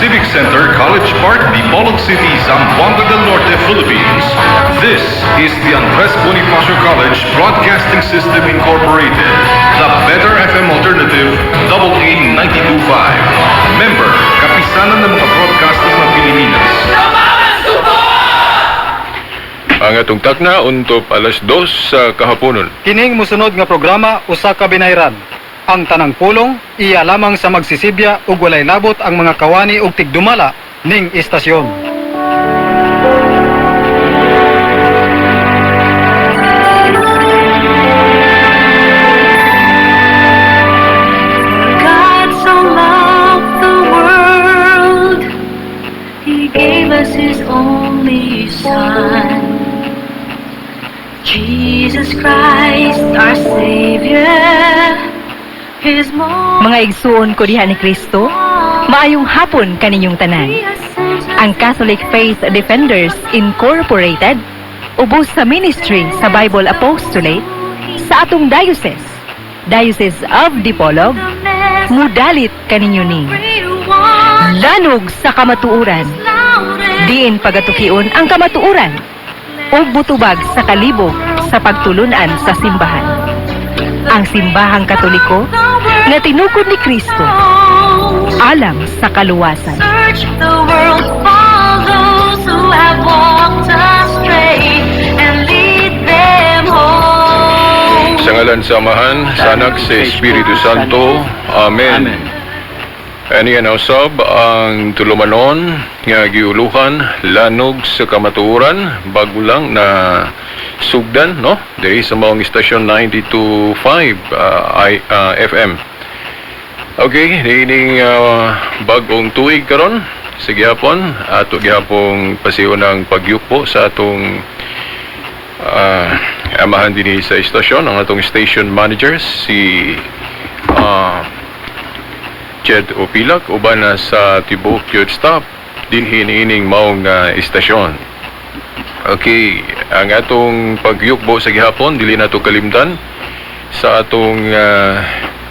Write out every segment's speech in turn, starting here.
Civic Center, College Park, Dipolog City, Zamboanga del Norte, Philippines. This is the Andres Bonifacio College Broadcasting System Incorporated, the Better FM Alternative, AA 92.5. Member, Kapisanan ng mga Broadcaster ng Pilipinas. Ang atong takna untop 2:00 sa kahaponon. Kining musunod nga programa usa ka binayran. Ang tanang pulong iya lamang sa magsisibya ug walay labot ang mga kawani ug tigdumala ning istasyon. God so loved the world, He gave us His only Son, Jesus Christ, our Savior. His most Mga igsuon ko diha ni Kristo, maayong hapon kaninyong tanan. Ang Catholic Faith Defenders Incorporated ubos sa ministry sa Bible Apostolate sa atong diocese, Diocese of Dipolog, mudalit kaninyo ni Lanog sa Kamatuoran. Diin pagatukion ang kamatuoran ug mutubag sa kalibog sa pagtulunan sa simbahan. Ang simbahang Katoliko nga tinukod ni Kristo alang sa kaluwasan. Search the world for those who have walked astray and lead them home. Sa ngalan sa Amahan, sa Anak, sa Espiritu Santo. Amen. Amen. Ani na usab ang tulumanon nga giuluhan Lanog sa Kamatuoran, bago lang na sugdan, no, diri sa maong istasyon 92.5 FM. Okay, niining bagong tuig karon sa gihapon ato gihapong pasiunang pagyukpo sa atong amahan dinhi sa istasyon, ang atong station manager, si Jed Opilak, uban na sa tibuok yun staff dinhi niining maong istasyon. Okay, ang atong pagyukbo sa gihapon dili nato kalimtan sa atong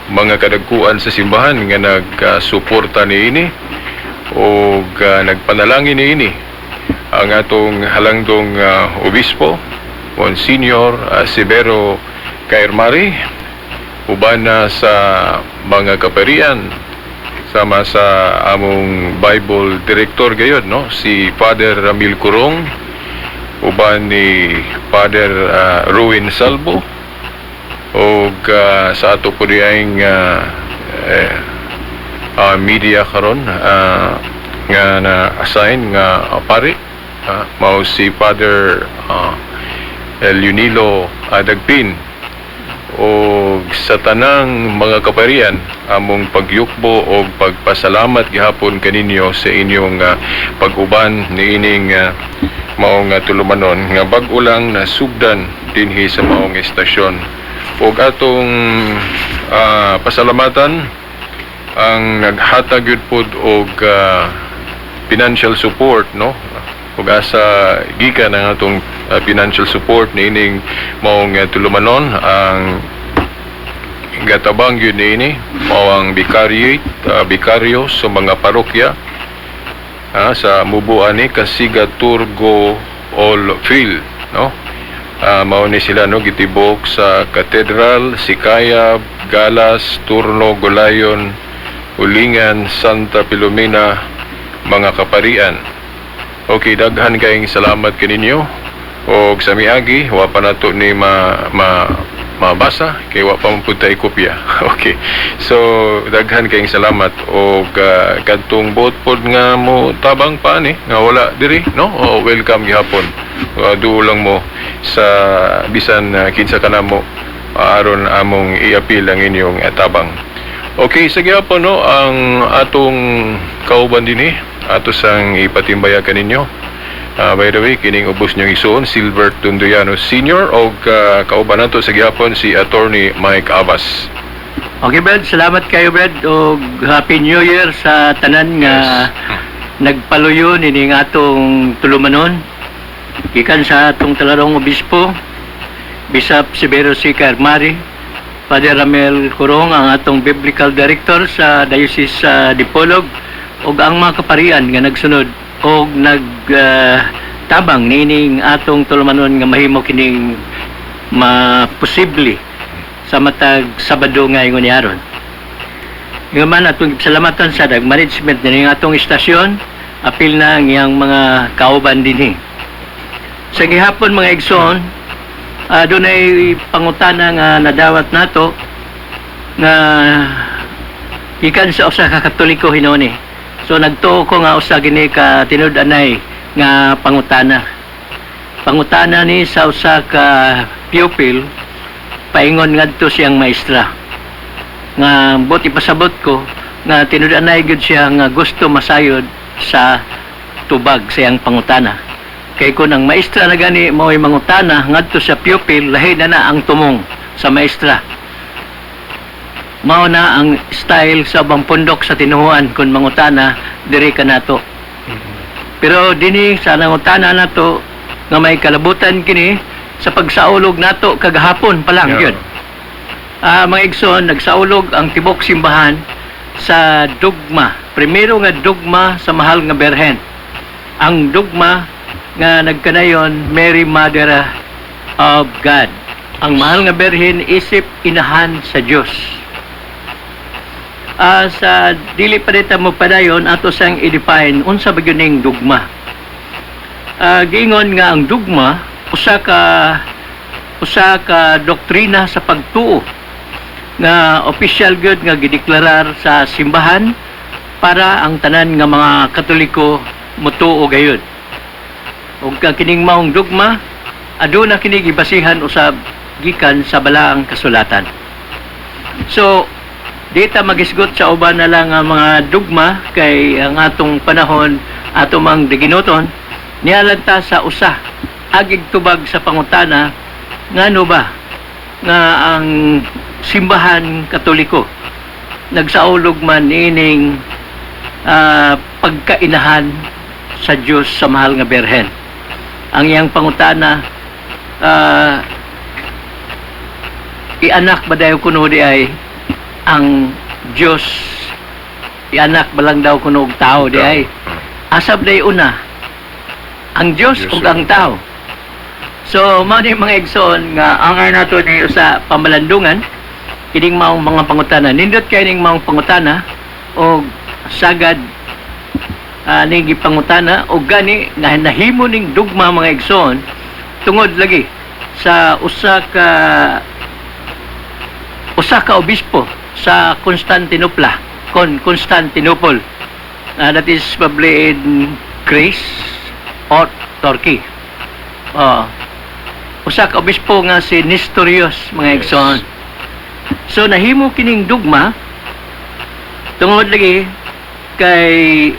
mga kadagkuan sa simbahan nga nagsuporta niini o nagpanalangin niini, ang atong halangdong obispo, Monsignor Severo Caermari, uban na sa mga kaparian, sama sa among Bible director gayon, no, si Father Ramil Curong, uban ni Father Ruin Salvo, og sa ato po diyang media karon nga na-assign nga pari, mao si Father Leonilo Dagpin, og sa tanang mga kaparian, among pagyukbo og pagpasalamat gihapon kaninyo sa inyong pag-uban niining maong tulumanon nga bag-o lang nasugdan dinhi sa maong estasyon. Ug atong pasalamatan ang naghatag gyud pod og financial support, no, ug asa gikan ang atong financial support niining maong tulumanon. Ang gatabang gyud niini mao ang vicariate, bikaryo sa mga parokya sa mubo ani Kasiga Turgo All Field, no. Mao ni sila, no, gitibok sa Cathedral, Sikayab, Galas, Turno, Gulayon, Ulingan, Santa Pilomena, mga kaparian. Okay, daghan kayong salamat kaninyo. Og sa miagi, wa pa nato ni ma, ma mabasa kay wa pa man pud tay kopya. Okay. So daghan kayong salamat og kadtong buot pod nga mo tabang pa ni nga wala diri, no? Oh, welcome gihapon. Duol lang mo sa bisan kinsa ka namo aron among iapil ang inyong tabang. Okay, sa gihapon, no, ang atong kauban dinhi ato sang ipatimbaya kaninyo. By the way, kining ubos niyong isuon, Silbert Dunduyano Sr. o kauban nato sa gihapon si Attorney Mike Abbas. Okay, Brad. Salamat kayo, Brad. Og Happy New Year sa tanan nga nagpaluyo nining atong tulumanon. Gikan sa atong talarong obispo, Bishop Severo C. Carmari, Father Ramel Curong, ang atong biblical director sa Diocese sa Dipolog, ug ang mga kaparian nga nagsunod og nag tabang niining atong tulumanon nga mahimo kining maposible sa matag Sabado nga ingon ni aron. Nga man atong salamatan sa dag management nining atong istasyon, apil na ang iyang mga kauban dinhi. Sa gihapon, mga igsoon, dunay pangutana nga nadawat nato nga gikan sa usa ka Katoliko hinuon. So nagtuo ko nga usa gini ka tinud-anay nga pangutana. Pangutana ni sa usa ka pupil paingon ngadto siyang maestra. Nga buot ipasabot ko nga tinud-anay gyud siya nga gusto masayod sa tubag sa iyang pangutana. Kay kung ang maestra na gani mao'y mangutana ngadto sa pupil, lahi na na ang tumong sa maestra. Mao na ang style sa ubang pundok sa tinuhuan kung mangutana diri ka nato. Pero dinhi sa nangutana nato nga may kalabutan kini sa pagsaulog nato kagahapon pa lang yun. Mga igsoon, nagsaulog ang tibok simbahan sa dugma. Primero nga dugma sa Mahal nga Berhen. Ang dugma nga nagkanayon Mary Mother of God. Ang Mahal nga Berhen isip inahan sa Dios. Sa dili pa dita mo padayon, ato sang i-define unsa ba gyud ning dugma. Giingon nga ang dugma usa ka doktrina sa pagtuo nga opisyal gyud nga gideklarar sa simbahan para ang tanan nga mga Katoliko mutuo gayud. Ug ka kining maong dugma aduna kini gibasihan usab gikan sa Balaang Kasulatan. So di ta magisgot sa uban na lang ang mga dugma kay ang atong panahon ato mang diginuton, nialan ta sa usa agig tubag sa pangutana, ngano ba nga ang simbahan Katoliko nagsaulog man niining pagkainahan sa Diyos sa Mahal nga Berhen? Ang iyang pangutana, ianak ba dayo kuno di ay ang Diyos? Ianak ba lang daw kuno og tao di ay? Asab day una, ang Diyos Diyos ug ang tao? So mao ni, mga igsoon, nga angay nato ni usa pamalandungan kining maong mga pangutana. Nindot kay ning maong pangutana og sagad ning gipangutana og gani nga nahimo ning dugma, mga igsoon, tungod lagi sa usa ka obispo sa Constantinopla Constantinople. That is probably in Greece or Turkey. Oh. Usa ka obispo nga si Nestorius, mga igsoon. So nahimo kining dugma tungod lagi kay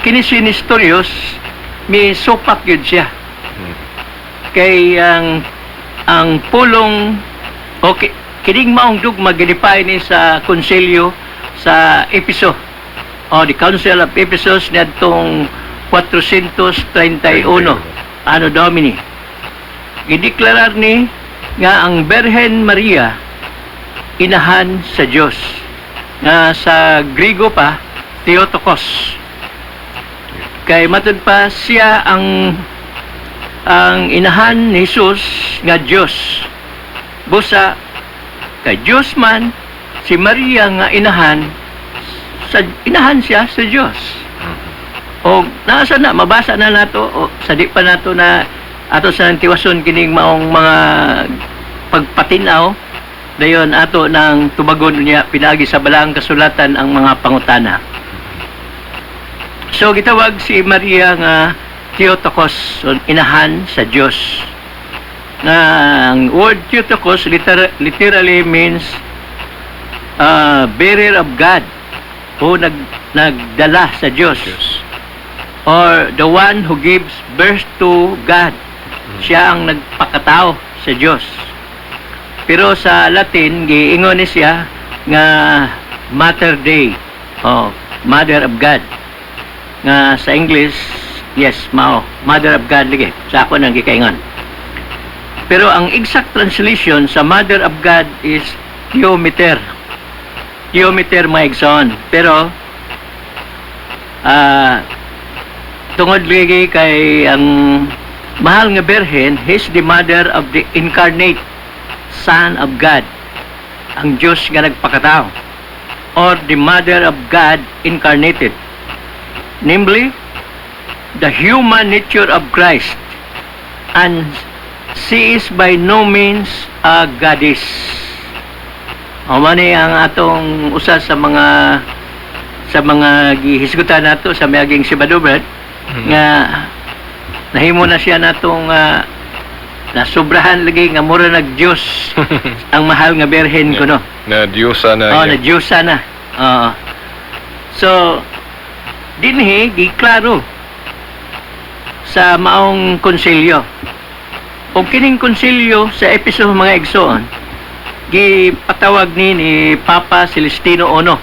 kini si Nestorius mi supak yun siya kay ang pulong okay kining maong dugma gidefine ni sa konsilyo sa Epeso o the Council of Ephesus niadtong 431 Anno Domini. Gideklarar ni nga ang Berhen Maria inahan sa Dios, nga sa Grigo pa Theotokos, kay matud pa siya ang inahan ni Jesus nga Dios. Busa kay Dios man si Maria nga inahan sa inahan siya sa Dios. O nasa na mabasa na nato o sa di pa nato na ato sa tiwason kining maong mga pagpatinaw, dayon ato nang tubagon niya pinagi sa Balaang Kasulatan ang mga pangutana. So gitawag si Maria nga Theotokos, so, inahan sa Dios. Nga ang word Theotokos literally means bearer of God o nagdala sa Dios or the one who gives birth to God. Siya ang nagpakatao sa Dios. Pero sa Latin giingon ni siya nga Mater Dei, oh, Mother of God. Nga sa English, yes, mao, Mother of God lagi sa ako nang gikaingon. Pero ang exact translation sa Mother of God is Theometer. theometer, mga igsoon. Pero tungod lagi kay ang mahal nga Birhen is the mother of the incarnate Son of God, ang Diyos nga nagpakatao, or the mother of God incarnated, namely the human nature of Christ, and she is by no means a goddess. O mao ni ang atong usa sa mga gihisgutan nato sa miaging Sabado, Brad, nga nahimo na siya natong nasubrahan lagi nga mura nag Diyos ang mahal nga Birhen kuno. Na Diyosa na. Oh, Niya. Na Diyosa na. Oo. So, dinhi giklaro sa maong konsilyo. O kining konsilyo sa Epeso, mga igsoon, gipatawag ni Papa Celestino I,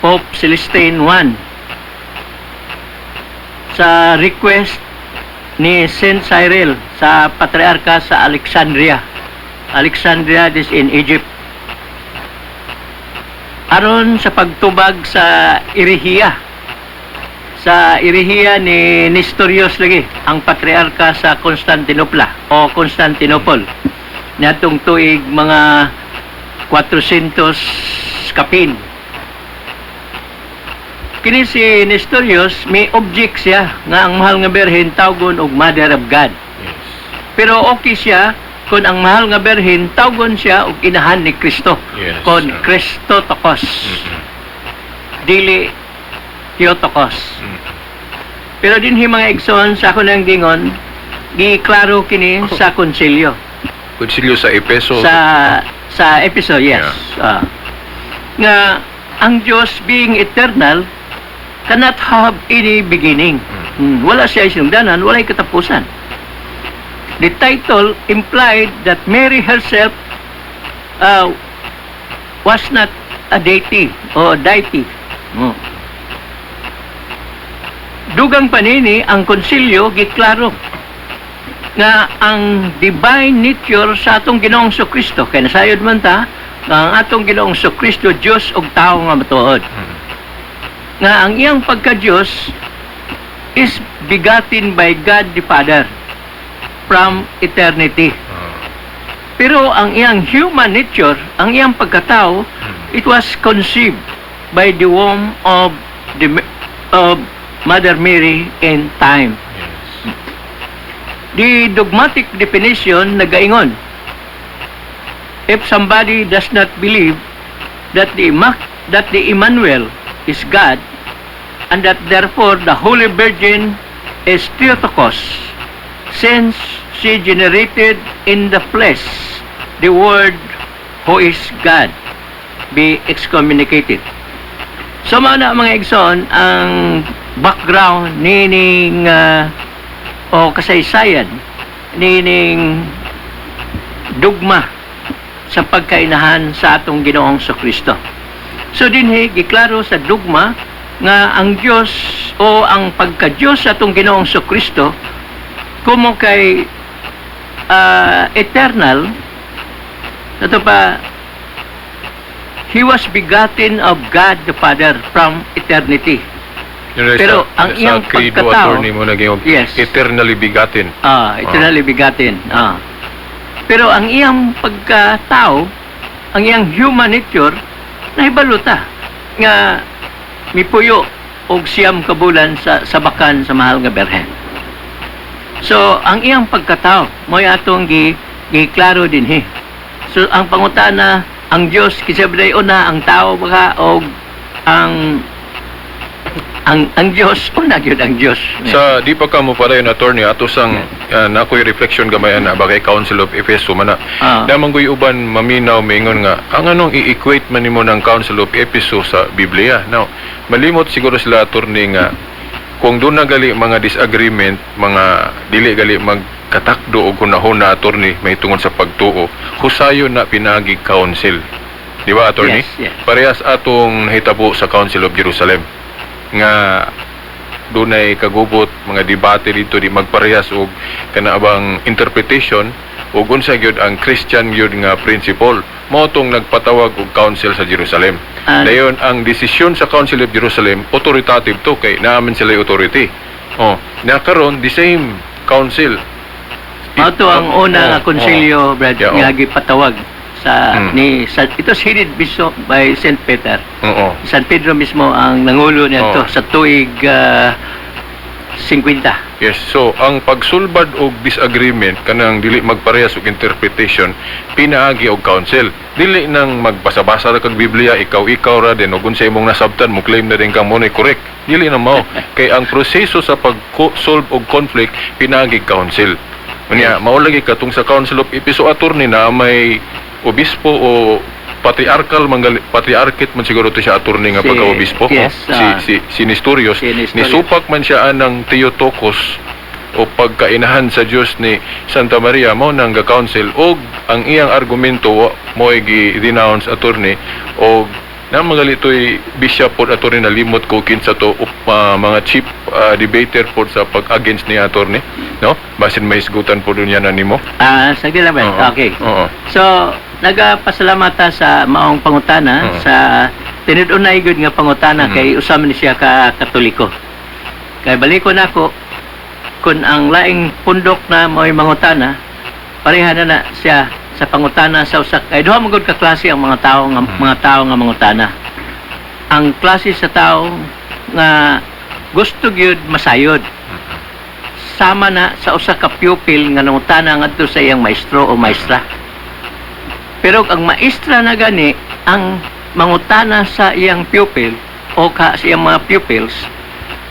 Pope Celestine I, sa request ni Saint Cyril sa Patriarka sa Alexandria. Alexandria is in Egypt. Aron sa pagtubag sa erehiya. Sa erehiya ni Nestorius lagi, ang patriarka sa Constantinopla o Constantinople. Niadtong tuig mga 400 kapin. Kini si Nestorius may object siya nga ang mahal nga Birhen tawgon og Mother of God. Pero okay siya kung ang mahal nga Birhen tawgon siya og inahan ni Kristo. Kon Christotokos. Dili Theotokos. Pero dinhi, mga igsoon, sa ako nang gingon, giklaro kini sa konsilyo. Konsilyo sa Epeso. Sa Epeso, yes. Nga ang Diyos, being eternal, cannot have any beginning. Wala siya sinugdanan, wala katapusan. The title implied that Mary herself was not a deity o deity. Dugang pa nini, ang konsilyo giklaro nga ang divine nature sa atong Ginoong Kristo, kay nasayod man ta nga ang atong Ginoong Kristo Dios ug tawo nga matuod, nga ang iyang pagka-Dios is begotten by God the Father from eternity, pero ang iyang human nature, ang iyang pagkatao, it was conceived by the womb of Mother Mary in time. The dogmatic definition nagaingon, if somebody does not believe that the Emmanuel is God and that therefore the Holy Virgin is Theotokos, since she generated in the flesh the Word who is God, be excommunicated. So mao na, mga igsoon, ang background nining o kasaysayan nining dugma sa pagkainahan sa atong Ginoong Kristo. So dinhi giklaro sa dugma nga ang Dios o ang pagka-Dios sa atong Ginoong Kristo, kumo kay eternal, ito pa, he was begotten of God the Father from eternity. Yun ay Pero sa, ang sa iyang credo, pagkatao- attorney mo naging eternally begotten. Eternally begotten. Pero ang iyang pagkatao, ang iyang human nature, nahibalo ta nga mipuyo og 9 ka bulan sa sabakan sa mahal nga Berhen. So, ang iyang pagkatao, mo'y atong giklaro dinhi. So, ang pangutana, ang Dios kinsa ba una, ang tao ba o ang Dios? Una gyud ang Dios. Sa di pa ka mo padayon, attorney, ato sang nakoy reflection gamay ana bagay Council of Efeso man na. Damang ko'y uban maminaw mingon nga ang anong i-equate man nimo ng Council of Efeso sa Biblia. Now, malimot siguro sila, attorney, nga kung doon na gali mga disagreement, mga dili gali magkatakdo og hunahuna, attorney, may tungod sa pagtuo, husayon na pinaagi council. Di ba, attorney? Yes. Parehas atong nahitabo sa Council of Jerusalem nga dunay kagubot mga debate dito, di magparehas og kana bang interpretation ug unsa gyud ang Christian gyud nga principle. Mao tong nagpatawag og council sa Jerusalem. Dayon ang desisyon sa Council of Jerusalem, authoritative to kay naa man sila authority. Oh, na karon the same council. Mao to ang una nga konsilyo, Brad, nga gipatawag sa ni sa ito headed mismo by Saint Peter. San Pedro mismo ang nangulo niadto sa tuig 50. Yes, so ang pagsulbad og disagreement, kanang dili magparehas og interpretation, pinaagi og council. Dili nang magbasa-basa ra kag Biblia, ikaw-ikaw ra din ug unsa imong nasabtan mo claim na din kang mo correct. Dili na mao kay ang proseso sa pag-solve og conflict pinaagi council. Unya, mao lagi katong sa Council of Episo, attorney, na may obispo o patriarchal mangali, patriarchate man siguro to siya, attorney, nga pagka-obispo. Yes. Oh, si si si Nestorius. Si Nestorius. Nisupak man siya anang Theotokos o pagkainahan sa Dios ni Santa Maria. Mao nang ga-council og ang iyang argumento mo'y gi-denounce, attorney, og na magalitoy bishop pod, attorney, nalimot ko kinsa to, mga chief debater pod sa pag-against ni attorney, no? Basin may hisgutan pod niya na nimo. Ah, sige lang, Brad. Okay. So, nagapasalamat ta sa maong pangutana, sa tinud-unay gud nga pangutana kay usa man siya ka Katoliko. Kay baliko nako kun ang laing pundok na mo'y mangutana, pareha na na siya sa pangutana sa usa kay duha man gud ka klase ang mga tao nga mga tao nga mangutana. Ang klase sa tao nga gusto gyud masayod. Sama na sa usa ka pupil nga nangutana ngadto sa iyang maestro o maestra. Pero ang maestra na gani ang mangutana sa iyang pupil o ka sa iyang mga pupils,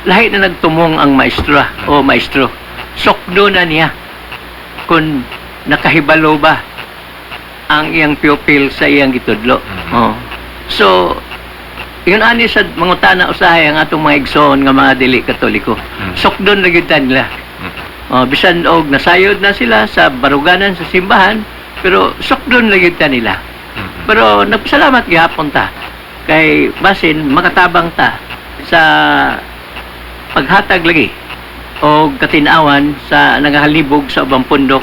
lahi na nagtumong ang maestra o maestro. Sokdo na niya kung nakahibalo ba ang iyang pupil sa iyang gitudlo. Oh. So, yun ani sa mangutana usahay ang atong mga igsoon nga mga dili Katoliko. Sokdon na gyud ta nila. Oh, bisan og nasayod na sila sa baruganan sa simbahan, pero sokdon na gyud ta nila. Pero nagpasalamat gihapon ta kay basin makatabang ta sa paghatag lagi og katinawan sa nagahalibog sa ubang pundok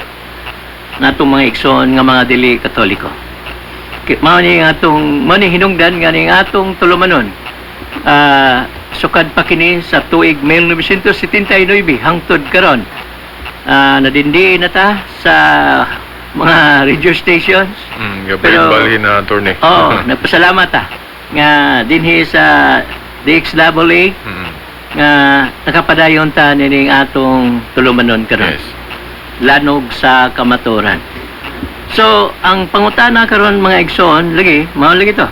natong mga igsoon nga mga dili Katoliko. Mao ni nga atong mao ni hinungdan nga ning atong tulumanon. Sukad pa kini sa tuig 1979 hangtod karon. Nadindi na ta sa mga radio stations. Pero balhin na, attorney. Oo, nagpasalamat ta nga dinhi sa DXAA nga nakapadayon ta nining atong tulumanon karon. Lanog sa Kamatuoran. So, ang pangutana karon, mga igsoon, lagi, mao lagi to.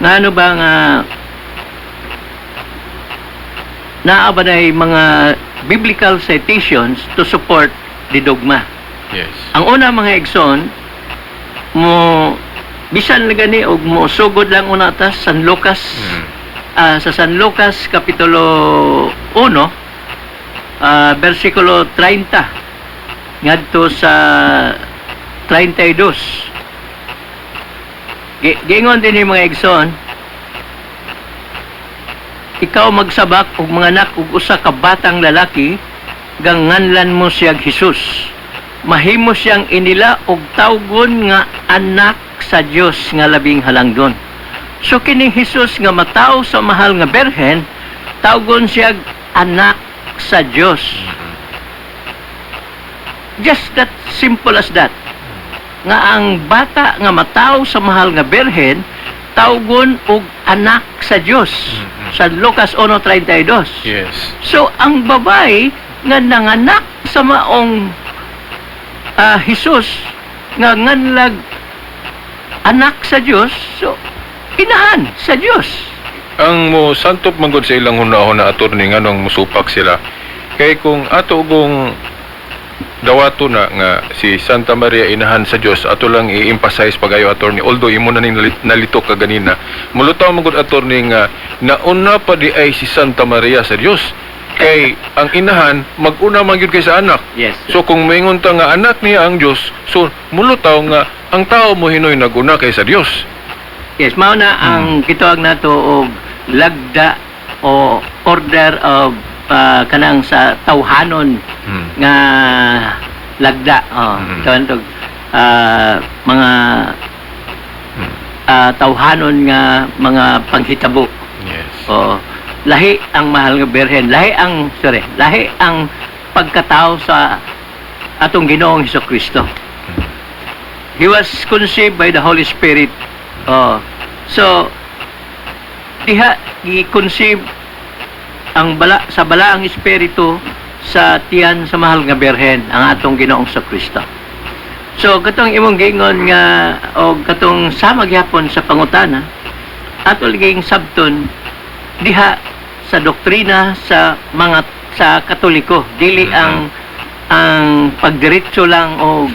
Ngano ba nga naa ba na mga biblical citations to support the dogma? Yes. Ang una, mga igsoon, mo bisan na gani og mo sugod lang una ta San Lucas, sa San Lucas kapitulo 1, versikulo 30 ngadto sa 32. Giingon din yung mga igsoon, "Ikaw magsabak og manganak og usa ka batang lalaki, ganganlan mo siya Jesus. Mahimo siyang inila og tawgon nga anak sa Dios nga labing halangdon." So kini Jesus nga matawo sa mahal nga Berhen, tawgon siya anak sa Dios. Just that simple as that. Nga ang bata nga matawo sa mahal nga Berhen, tawgon og anak sa Dios. Sa Lucas 1:32. So ang babae nga nanganak sa maong Jesus nga nganlag anak sa Dios, so inahan sa Dios. Ang mo santop man gud sa ilang hunahuna, attorney, nganong musupak sila. Kay kung ato kung dawato na nga si Santa Maria inahan sa Dios, ato lang i-emphasize pagayo, attorney, although imo na ning nalito ka ganina, mulutaw man gud, attorney, nga nauna pa di ay si Santa Maria sa Dios kay ang inahan mag-una man gyud kay sa anak. So kung maingon ta nga anak niya ang Dios, so mulutaw nga ang tao mo hinoy naguna kay sa Dios. Yes, mao na ang gitawag nato og lagda o order of kanang sa tawhanon nga lagda. Oh, tawag og mga Tawhanon nga mga panghitabo. Oo. Lahi ang Mahal nga Birhen, lahi ang, sorry, lahi ang pagkatao sa atong Ginoong Kristo. He was conceived by the Holy Spirit. Oh. So diha gi-conceive ang bala sa balaang espiritu sa tiyan sa Mahal nga Birhen ang atong Ginoong Kristo. So katong imong giingon nga o katong sama gyapon sa pangutana, ato laging sabton diha sa doktrina sa mga sa Katoliko, dili ang pagdiretso lang o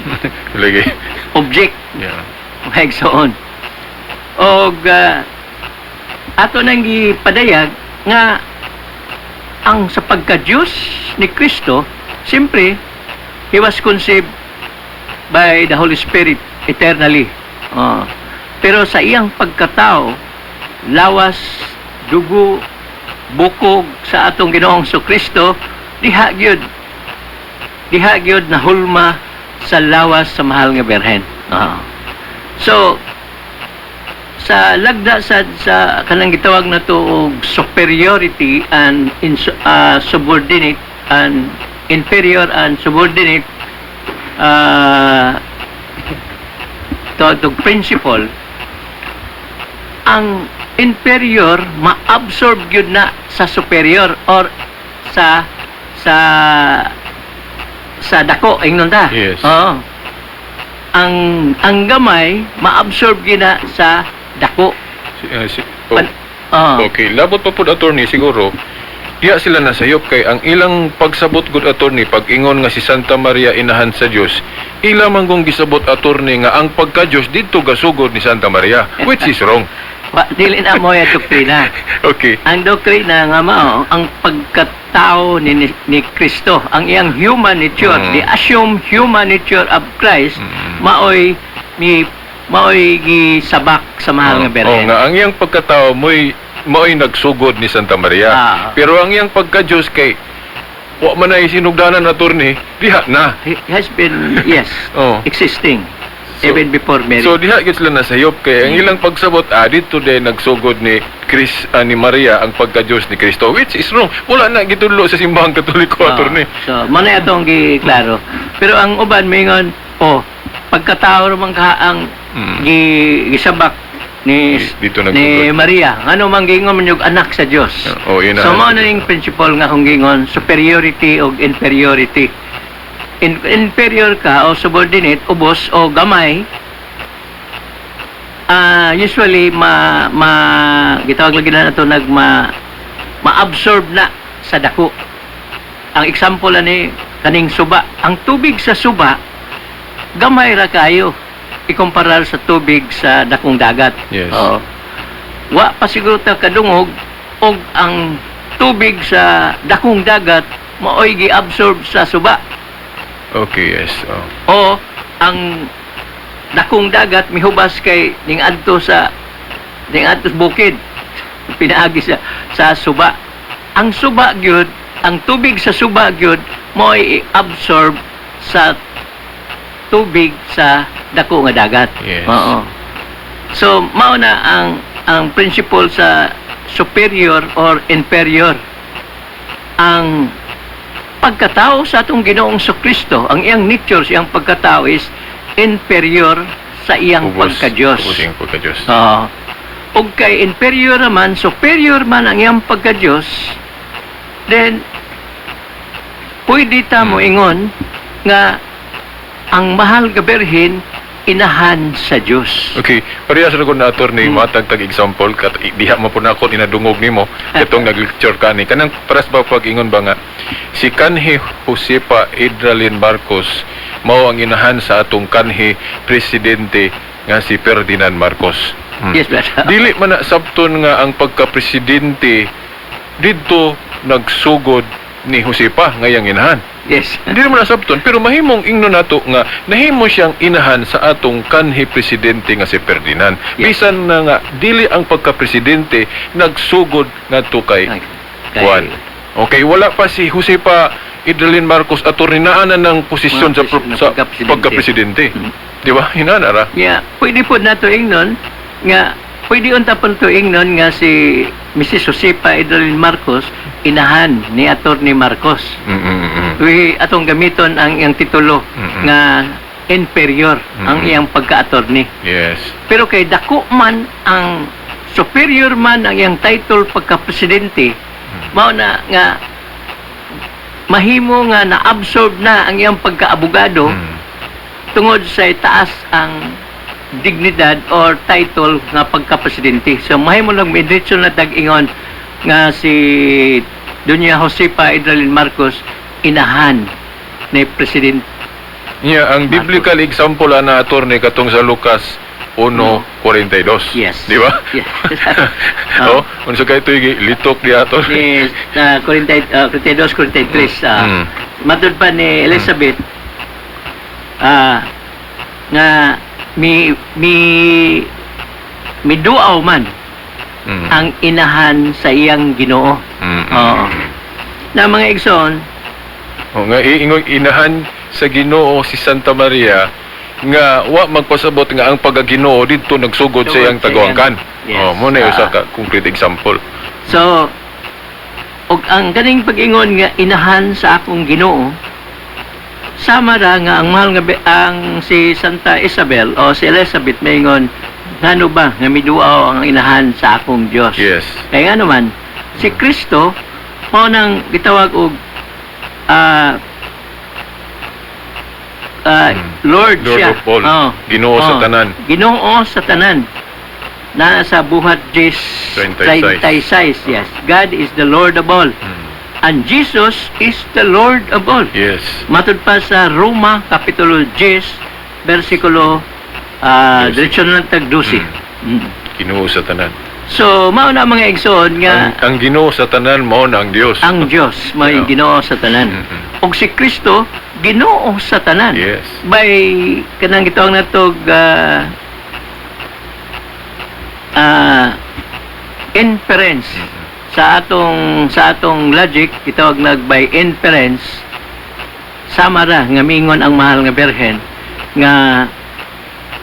Lagi. Object, mga igsoon. Og ato nang gipadayag nga ang sa pagka-Diyos ni Kristo, siyempre, He was conceived by the Holy Spirit eternally. Oh. Pero sa iyang pagkatao, lawas, dugo, bukog sa atong Ginoong Kristo, diha gyud. Diha gyud na hulma sa lawas sa Mahal nga Birhen. So, sa lagda sa kanang gitawag na to og superiority and subordinate and inferior and subordinate to principle, ang inferior ma-absorb gyud na sa superior or sa dako, ingnon ta. Oo. Ang gamay ma-absorb gyud na sa dako. Oh, Oo. Okay, labot pa pud, attorney, siguro. Diya sila nasayop kay ang ilang pagsabot gud, attorney, pag ingon nga si Santa Maria inahan sa Dios, ila man gong gisabot, attorney, nga ang pagka Dios didto gasugod ni Santa Maria, which is wrong. Wa, dili na mo yung doktrina. Ang doktrina nga mao ang pagkatao ni Kristo, ang iyang human nature, the assumed human nature of Christ, maoy gisabak sa Mahal nga Birhen. Oh, nga ang iyang pagkatao mo'y nagsugod ni Santa Maria. Pero ang iyang pagka-Diyos kay wa man ay sinugdanan, attorney, diha na. He has been, yes, existing even before Mary. So diha gyud sila nasayop kay ang ilang pagsabot, didto din nagsugod ni Chris, ni Maria ang pagka-Diyos ni Kristo, which is wrong. Wala na gitudlo sa simbahang Katoliko, attorney. So, mo na atong giklaro. Pero ang uban mingon, oh, pagkatao man ka ang gisabak ni Dito nagsugod. ni Maria. Ngano man giingon man yung anak sa Dios? Oh, yun na. So mao na ning principle nga kung giingon superiority o inferiority. Inferior ka o subordinate, ubos o gamay, usually ma ma gitawag lagi na nato nag ma ma-absorb na sa dako. Ang example ani kaning suba. Ang tubig sa suba gamay ra kayo ikumparar sa tubig sa dakong dagat. Oo. Wa pa siguro ta kadungog og ang tubig sa dakong dagat maoy gi-absorb sa suba. O ang dakong dagat mihubas kay ning adto sa bukid pinaagi sa suba. Ang suba gyud, ang tubig sa suba gyud mo'y absorb sa tubig sa dako nga dagat. Oo. So mao na ang principle sa superior or inferior. Ang pagkatao sa atong Ginoong Kristo, ang iyang nature, siyang pagkatao is inferior sa iyang Ubos, pagka-Diyos. Ubos iyang pagka-Diyos. Oo. Ug kay inferior naman, superior man ang iyang pagka-Diyos, then pwede ta mo ingon nga ang Mahal nga Birhen inahan sa Diyos. Okay, parehas ra ko na, attorney, matagtag example kat diha mo po na ako inadungog nimo katong nag-lecture kani kanang paras ba pag ingon ba nga si Kanhi Josefa Edralin Marcos mao ang inahan sa atong kanhi presidente nga si Ferdinand Marcos. Yes, brother. Dili man na sabton nga ang pagka-presidente didto nagsugod ni Josefa ngayang inahan. Hindi naman nasabton, pero mahimong ingno nato nga nahimo siyang inahan sa atong kanhi presidente nga si Ferdinand. Bisan na nga dili ang pagka-presidente nagsugod ngadto kay Ay, Juan. Okay, wala pa si Josefa Edralin Marcos, attorney, naa na ng posisyon Mga sa na sa pagka-presidente. pagka-presidente. Di ba? Hinana ra. Yeah, pwede po nato ingnon Nga pwede unta pang tuingnon nga si Mrs. Josefa Edralin Marcos inahan ni Attorney Marcos. We atong gamiton ang iyang titulo nga inferior ang iyang pagka-attorney. Pero kay dako man ang superior man ang iyang title pagka-presidente, mao na nga mahimo nga na-absorb na ang iyang pagka-abogado tungod sa itaas ang dignidad or title nga pagka-presidente. So mahimo lang midiretso na tag-ingon nga si Doña Josefa Edralin Marcos inahan ni President. Yeah, ang biblical example ana, attorney, katong sa Lucas 1:42. Yes. Di ba? Yes. Oh, unsa kay ito litok di, attorney? Ni 40, 42, 43. Matod pa ni Elizabeth nga mi mi miduaw man ang inahan sa iyang Ginoo. Oo. Na mga igsoon, O nga iingon inahan sa Ginoo si Santa Maria nga wa magpasabot nga ang pagaginoo didto nagsugod sa Sugod iyang sa taguangkan. Yes. Oh, mo na usa Ah. ka concrete example. So og ang kaning pag-ingon nga inahan sa akong Ginoo, sama ra nga ang mahal nga ang si Santa Isabel o si Elizabeth maingon, ngano ba nga miduaw ang inahan sa akong Dios? Kaya nga naman si Kristo mao nang gitawag og Lord, Lord siya. of all. Oo. Ginoo sa Oo. tanan. Ginoo sa tanan. Na sa Buhat 10 36. 36, yes. God is the Lord of all. And Jesus is the Lord of all. Matud pa sa Roma Kapitulo 10 versikulo 12. diretso na lang tag 12. Ginoo sa tanan. So mao na, mga igsoon, nga Ang Ginoo sa tanan mao na ang Dios. Ang Dios may Ginoo sa tanan. Ug si Kristo Ginoo sa tanan. By kanang gitawag natog inference sa atong logic, gitawag nag by inference, sama ra nga mingon ang mahal nga Birhen nga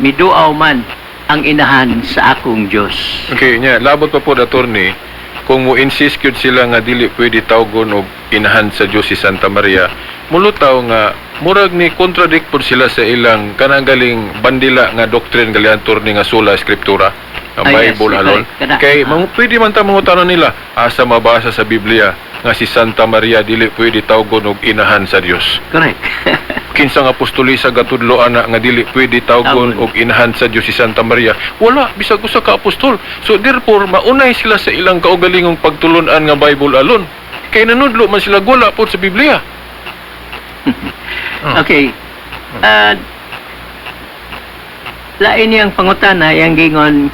miduaw man ang inahan sa akong Dios. Okay, nya labot pa po, attorney, kung mo insist gyud sila nga dili pwede tawgon og inahan sa Dios si Santa Maria, mulutaw nga murag ni contradict pod sila sa ilang kanang galing bandila nga doctrine gali, attorney, nga sola scriptura, ang Ah, yes, Bible alone. correct. Kana. Kay pwede man ta mangutana nila, asa mabasa sa Biblia nga si Santa Maria dili pwede tawgon og inahan sa Dios? Kinsa nga apostolisa gatudlo ana nga dili pwede tawgon Tawgon. og inahan sa Dios si Santa Maria? Wala bisag usa ka apostol. So therefore maunay sila sa ilang kaugalingong pagtulun-an nga Bible alone. Kay nanudlo man sila wala pod sa Biblia. Okay. Lain niyang pangutana, yang gingon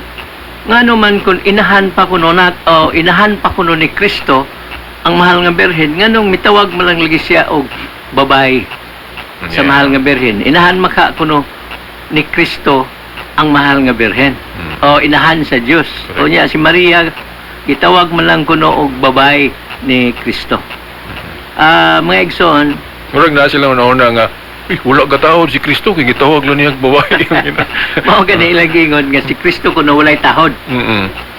ngano man kung inahan pa kuno nat o inahan pa kuno ni Kristo ang mahal nga Birhen, nganong mitawag man lang lagi siya og babae sa mahal nga Birhen? Inahan maka kuno ni Kristo ang mahal nga Birhen o inahan sa Dios? Correct. O niya si Maria gitawag man lang kuno og babae ni Kristo. Mga igsoon, Murag na sila una-una nga, "Uy, wala katahod si Kristo kay gitawag lang niya og babae." Mao gani ilang gingon nga si Kristo kuno walay tahod.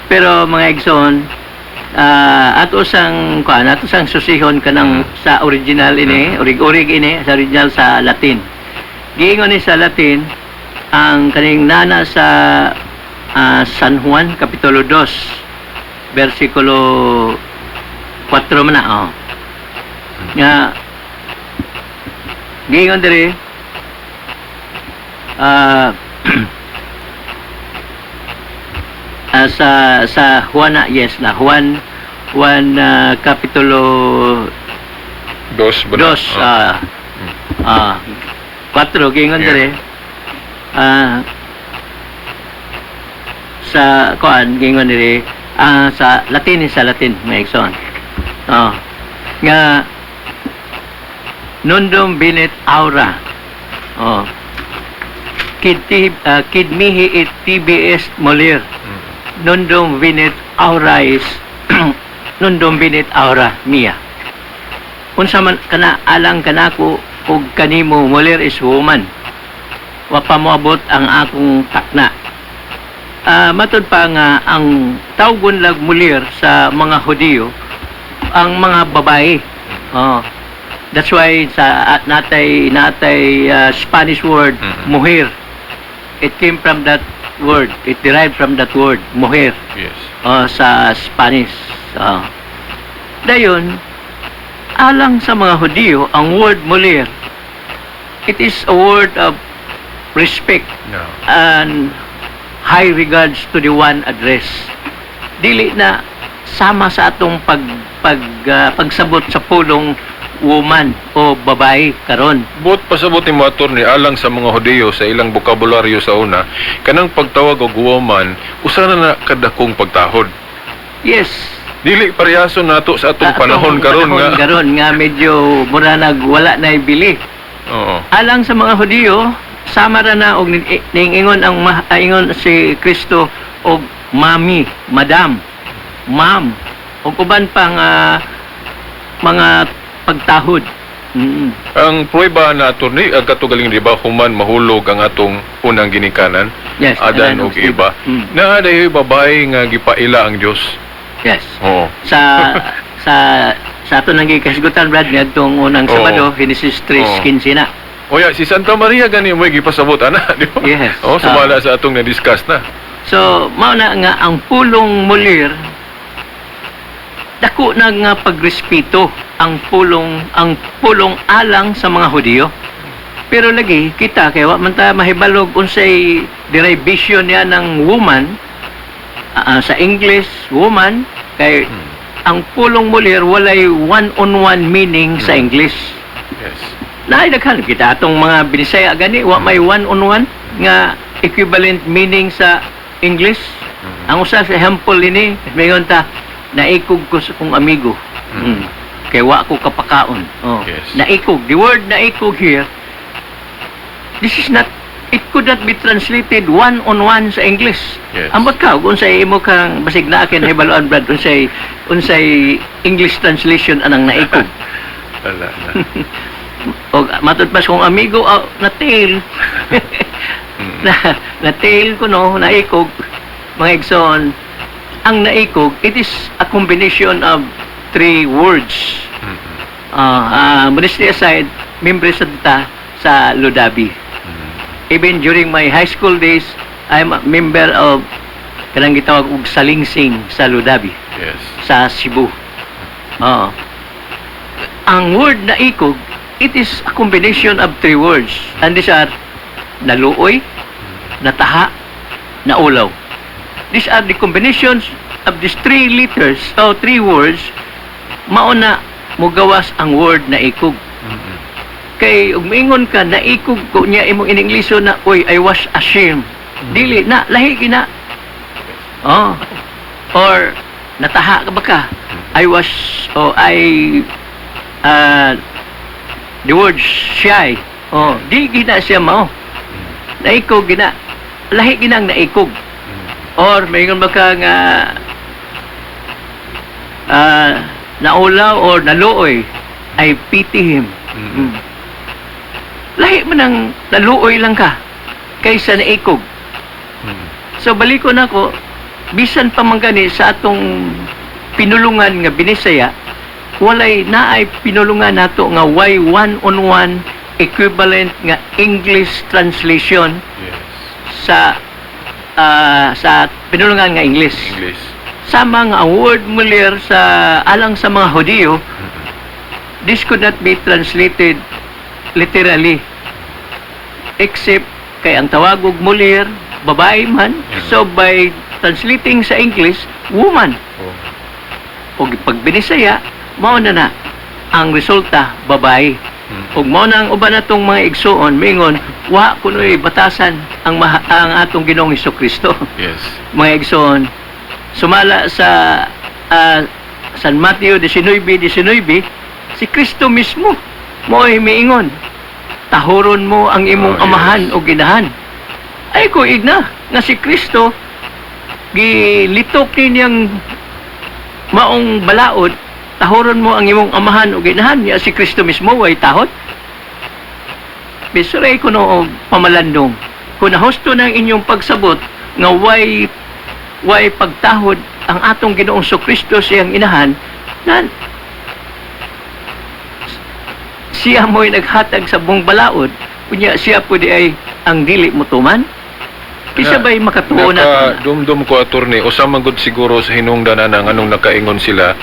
Pero mga igsoon, ato sang kuan, ato sang susihon kanang sa original ini, orig-orig ini sa original sa Latin. Giingon ni sa Latin ang kaning nana sa San Juan kapitulo 2 versikulo 4 man na, oh. Nga giingon diri sa Juan na, yes na Juan Juan kapitulo Dos ba na? 2 4, giingon diri sa kuan, giingon diri sa Latin, sa Latin, may igsoon, oh, nga nondum venit aura, oh, quid mihi et tibi est mulier nondum venit aura is nondum venit aura mia. Unsa man kana alang kanako ug kanimo, mulier is woman, wa pa moabot ang akong takna. Matud pa nga ang tawgon lag mulir sa mga Hudiyo ang mga babae. Oh. That's why sa at natay Spanish word mujer. It came from that word. It derived from that word, mujer. Oh, sa Spanish. Oh. Dayon, alang sa mga Hudiyo, ang word mulir, it is a word of respect and high regards to the one addressed. Dili na sama sa atong pag pag ah, pagsabot sa pulong woman o babae karon. Buot pasabot ni mo, attorney, alang sa mga Hudiyo sa ilang bokabularyo sa una, kanang pagtawag og woman usa na na kadakong pagtahod. Yes. Dili parehason nato sa atong Sa panahon atong karon panahon nga. Karon nga medyo mura nag wala na ibili. Alang sa mga Hudiyo, sama ra na og ningingon ang ingon si Kristo og mami, madam, ma'am, ug uban pang mga pagtahod. Ang pruweba na, attorney, ang katugaling, di ba, human mahulog ang atong unang ginikanan, Adan ug Eva. Naa dayoy babae nga gipaila ang Dios. Yes. Sa ato nang gikasgutan, Brad, ngadtong unang Sabado, Genesis 3:15 na. Oya, si Santa Maria gani mo gipasabot ana, di ba? Yes. Oh, sumala sa atong na-discuss na. So, mao na nga ang pulong mulir, dako na nga pagrespeto ang pulong alang sa mga Hudiyo. Pero lagi kita kay wa man ta mahibalog unsay derivation niya ng woman, sa English woman, kay ang pulong mulir walay one-on-one meaning sa English. Naay daghan kita atong mga Binisaya gani wa may one-on-one nga equivalent meaning sa English. Ang usa sa example ini, mayon ta, "Naikog ko sa kong amigo." Kay wa ko kapakaon. Oh. Naikog. The word naikog here, this is not, it could not be translated one-on-one sa English. Ambot ka, kung unsay imo kang basig na akin hibaluan, Brad, unsay English translation anang naikog. Wala na. O matud pa sa kong amigo, na tail. Na tail ko no, naikog. Mga igsoon, ang naikog, it is a combination of three words. Modesty aside, member sa ta sa Ludabi. Even during my high school days, I'm a member of kanang gitawag og salingsing sa Ludabi sa Cebu. Oo. Ang word na ikog, it is a combination of three words. And these are naluoy, nataha, naulaw. These are the combinations of these three letters or three words, mao na mugawas ang word na ikog. Kay ug moingon ka naikog ko niya imong ininglisho na, "Oy, I was ashamed." Dili na lahi gina. Oh. Or nataha ka ba ka? I was oh I the word shy. Oh, di gina siya mao. Naikog gina. Lahi gina ang naikog. Or maingon ba ka nga naulaw or naluoy, "I pity him." Lahi man ang naluoy lang ka kaysa naikog. So balikon ako, bisan pa man gani sa atong pinulungan nga Binisaya, walay naay pinulungan nato nga way one-on-one equivalent nga English translation sa pinulungan nga English. English. Sama nga ang word mulir sa alang sa mga Hudiyo, this could not be translated literally except kay ang tawag og mulir babae man, so by translating sa English, woman. Og pag Binisaya, mao na na ang resulta, babae. Ug mao na ang uban natong mga igsuon mingon wa kunoy batasan ang atong Ginoong Kristo. Mga igsoon, sumala sa San Mateo 19:19, si Kristo mismo mo'y miingon, "Tahuron mo ang imong amahan o ginahan." Ay ko igna nga si Kristo gilitok ni niyang maong balaod, "Tahuron mo ang imong amahan o ginahan," ya si Kristo mismo way tahod. Bisuray ko no og pamalandong. Kung nahusto ng inyong pagsabot, Nga way pagtahod ang atong Ginoong Kristo sa iyang inahan na siya mo'y naghatag sa buong balaod, unya siya pwede ay ang dili mo tuman. Isa ba'y makatuo na? Nakadumdum ko, attorney, usa man gud siguro sa hinungdan na anong nakaingon sila.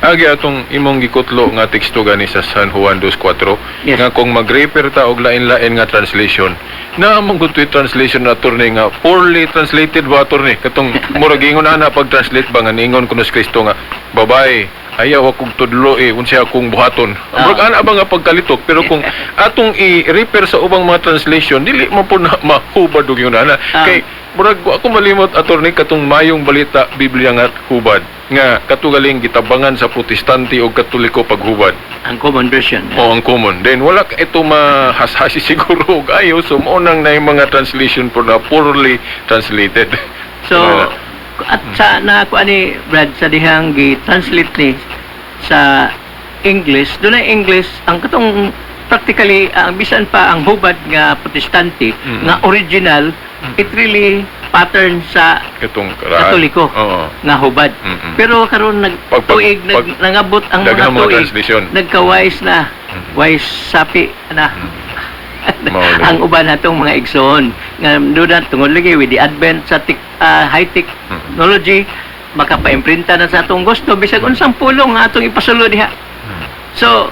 Agi atong imong gikutlo nga teksto gani sa San Juan 2.4 nga kung mag-refer ta og lain-lain nga translation. Naa man gud to'y translation na, attorney, nga poorly translated ba, attorney? Katong murag ingon ana pag-translate ba nga niingon kuno si Kristo nga, "Babae, ayaw akong tudlo eh unsa akong buhaton." Murag ana ba nga pagkalitok, pero kung atong i-refer sa ubang mga translation, dili man po na mahubad og ingon ana. Kay murag wa ako malimot, attorney, katong Mayong Balita Biblia nga hubad nga katugaling gitabangan sa Protestante o Katoliko paghubad. Ang common version. O ang common. Then wala ka ito mahashasi siguro og ayo, so mao nang na yung mga translation po na poorly translated. So, Wala. At sa na kuan ni Brad sa dihang gi-translate ni sa English, doon na English ang katong practically ang bisan pa ang hubad nga Protestante nga original, it really pattern sa Katong karaan. Katoliko nga hubad. Pero karon nag tuig nag nangabot ang mga daghang mga tuig translation. Nagka-wise na, wise sapi na Mao lagi. ang uban natong mga igsoon nga doon tungod lagi with the advent sa high technology, makapaimprinta na sa atong gusto bisag unsang pulong nga atong ipasulo diha. So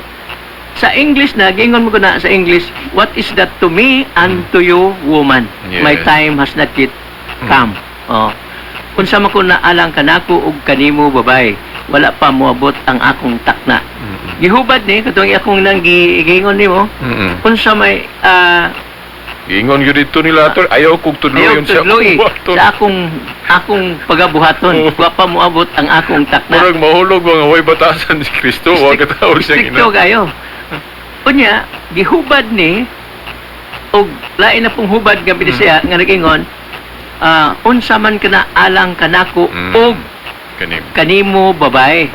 sa English na giingon mo ko na sa English, "What is that to me and to you, woman? My time has not yet come." Oh, "Unsa man ko na alang kanako ug kanimo, babae? Wala pa moabot ang akong takna." Gihubad ni katong akong nang giingon nimo, unsa may Giingon gyud dito nila ator, ayaw kog tudlo ayaw yun siya. tudloi Buhaton. Sa akong pagabuhaton, wa pa moabot ang akong takna. Murag mahulog mga way batasan si Kristo, wa katawag siyang ina. Strikto kayo. Unya, gihubad ni og lain na pong hubad nga siya nga nag-ingon, "Unsa man kana alang kanako og Kanim. Kanimo, babae?"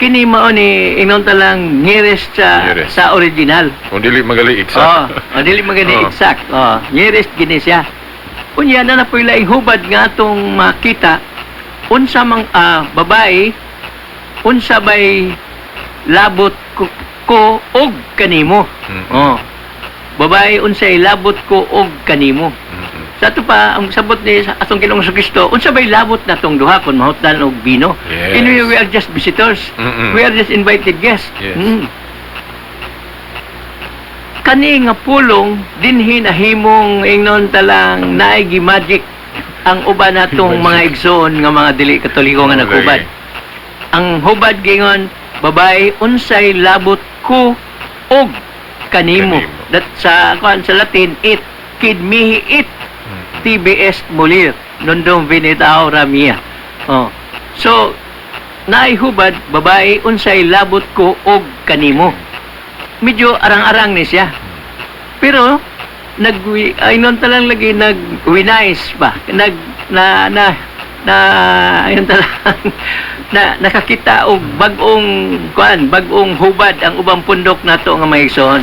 Kini mao ni ingon ta lang nearest sa Nearest. Sa original. Kung dili magali exact. Oh, dili magani exact. Oh, nearest gini siya. Unya na napoy laing hubad nga atong makita, unsa mang babae, unsa bay labot ko og kanimo? Oh. "Babae, unsay labot ko og kanimo?" Sa ato pa ang sabot ni sa atong Ginoong Kristo, unsa bay labot natong duha kung mahutdan og bino? Anyway, we are just visitors. We are just invited guests. Kani nga pulong dinhi nahimong ingnon talang naay magic ang uban natong mga igsoon nga mga dili Katoliko nga naghubad. Ang hubad gingon, "Babae, unsay labot ko og kanimo?" Kanimo. That sa kuan sa Latin, it quid mihi it tibi est mulier nondum venit hora mea. Oh. So naay hubad, "Babae, unsay labot ko og kanimo?" Medyo arang-arang ni siya. Pero nag ay nun talang lagi nag-winize ba? Nag na na na ayun talang na nakakita og bag-ong kuan, bag-ong hubad ang ubang pundok nato nga mga igsoon.